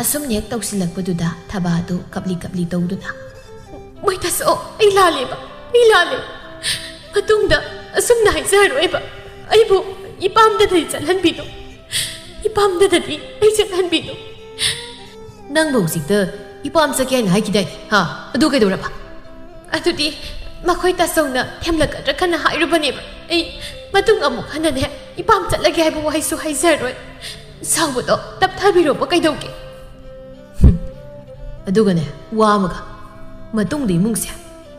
ꯑꯁꯨꯝꯅ ꯍꯦꯛ ꯇꯧꯁꯤꯜꯂꯛꯄꯗꯨꯗ ꯊꯕꯥꯗꯨ ꯀꯞꯂꯤ ꯀꯞꯂꯤ ꯇꯧꯗꯨꯅ, "ꯃꯣꯏ ꯇꯥꯆꯧ, ꯑꯩ ꯂꯥꯜꯂꯦꯕ, ꯑꯩ ꯂꯥꯜꯂꯦ꯫ ꯃꯇꯨꯡꯗ ꯑꯁꯨꯝꯅ ꯍꯥꯏꯖꯔꯣꯏꯕ꯫ ꯑꯩꯕꯨ ꯏꯄꯥꯝꯗꯗꯤ ꯆꯠꯍꯟꯕꯤꯅꯨ꯫ ꯏꯄꯥꯝꯗꯗꯗꯤ ꯑꯩ ꯆꯠꯍꯟꯕꯤꯅꯨ꯫ ꯅꯪꯕꯨ ꯍꯧꯖꯤꯛꯇ ꯏꯄꯥꯝ ꯆꯠꯀꯦ ꯍꯥꯏꯅ ꯍꯥꯏꯈꯤꯗꯥꯏ? ꯍꯥ? ꯑꯗꯨ ꯀꯩꯗꯧꯔꯕ? ꯑꯗꯨꯗꯤ ꯃꯈꯣꯏ ꯇꯥꯆꯧꯅ ꯊꯦꯝꯂꯛꯀꯗ꯭ꯔꯥ ꯈꯟꯅ ꯍꯥꯏꯔꯨꯕꯅꯦꯕ꯫ ꯑꯩ ꯃꯇꯨꯡ ꯑꯃꯨꯛ ꯍꯟꯅꯅꯦ ꯏꯄꯥꯝ ꯆꯠꯂꯒꯦ ꯍꯥꯏꯕ ꯋꯥꯍꯩꯁꯨ ꯍꯥꯏꯖꯔꯣꯏ꯫ ꯁꯥꯎꯕꯗꯣ ꯇꯞꯊꯕꯤꯔꯣꯕ ꯀꯩꯗꯧꯒꯦ? ꯍꯨꯝ꯫ ꯑꯗꯨꯒꯅꯦ, ꯋꯥ ꯑꯃꯒ, ꯃꯇꯨꯡꯗ ꯏꯃꯨꯡꯁꯦ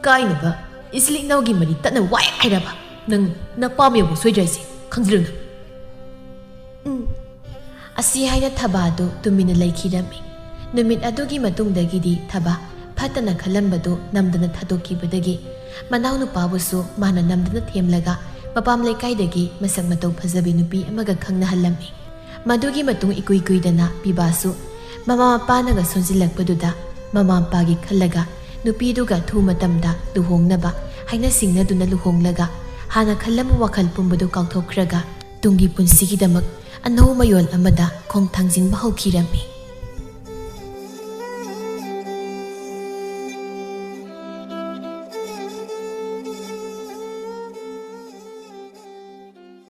ꯀꯥꯏꯅꯕ, ꯏꯆꯤꯜ ꯏꯅꯥꯎꯒꯤ ꯃꯔꯤ ꯇꯠꯅ ꯋꯥꯏ ꯍꯥꯏꯔꯕ ꯅꯪ ꯅꯄꯥꯝ ꯌꯧꯕ ꯁꯣꯏꯗ꯭ꯔꯦ ꯍꯥꯏꯁꯦ ꯈꯪꯖꯤꯜꯂꯨ ꯅꯪ꯫ ꯎꯝ꯫ ꯑꯁꯤ ꯍꯥꯏꯅ ꯊꯕꯥꯗꯨ ꯇꯨꯃꯤꯟꯅ ꯂꯩꯈꯤꯔꯝꯃꯤ꯫ ꯅꯨꯃꯤꯠ ꯑꯗꯨꯒꯤ ꯃꯇꯨꯡꯗꯒꯤꯗꯤ ꯊꯕꯥ ꯐꯠꯇꯅ ꯈꯜꯂꯝꯕꯗꯨ ꯅꯝꯗꯅ ꯊꯥꯗꯣꯛꯈꯤꯕꯗꯒꯤ ꯃꯅꯥꯎꯅꯨꯄꯥꯕꯨꯁꯨ ꯃꯥꯅ ꯅꯝꯗꯅ ꯊꯦꯝꯂꯒ ꯃꯄꯥꯝ ꯂꯩꯀꯥꯏꯗꯒꯤ ꯃꯁꯛ ꯃꯇꯧ ꯐꯖꯕꯤ ꯅꯨꯄꯤ ꯑꯃꯒ ꯈꯪꯅꯍꯜꯂꯝꯃꯤ꯫ ꯃꯗꯨꯒꯤ ꯃꯇꯨꯡ ꯏꯀꯨꯏ ꯀꯨꯏꯗꯅ ꯄꯤꯕꯥꯁꯨ ꯃꯃꯥ ꯃꯄꯥꯅꯒ ꯁꯣꯟꯖꯤꯜꯂꯛꯄꯗꯨꯗ ꯃꯃꯥ ꯃꯄꯥꯒꯤ ꯈꯜꯂꯒ ꯅꯨꯄꯤꯗꯨꯒ ꯑꯊꯨꯕ ꯃꯇꯝꯗ ꯂꯨꯍꯣꯡꯅꯕ ꯍꯥꯏꯅ ꯁꯤꯡꯅꯗꯨꯅ ꯂꯨꯍꯣꯡꯂꯒ ꯍꯥꯟꯅ ꯈꯜꯂꯝꯕ ꯋꯥꯈꯜ ꯄꯨꯝꯕꯗꯨ ꯀꯥꯎꯊꯣꯛꯈ꯭ꯔꯒ ꯇꯨꯡꯒꯤ ꯄꯨꯟꯁꯤꯒꯤꯗꯃꯛ ꯑꯅꯧꯕ ꯃꯌꯣꯜ ꯑꯃꯗ ꯈꯣꯡ ꯊꯥꯡꯖꯤꯟꯕ ꯍꯧꯈꯤꯔꯝꯃꯤ꯫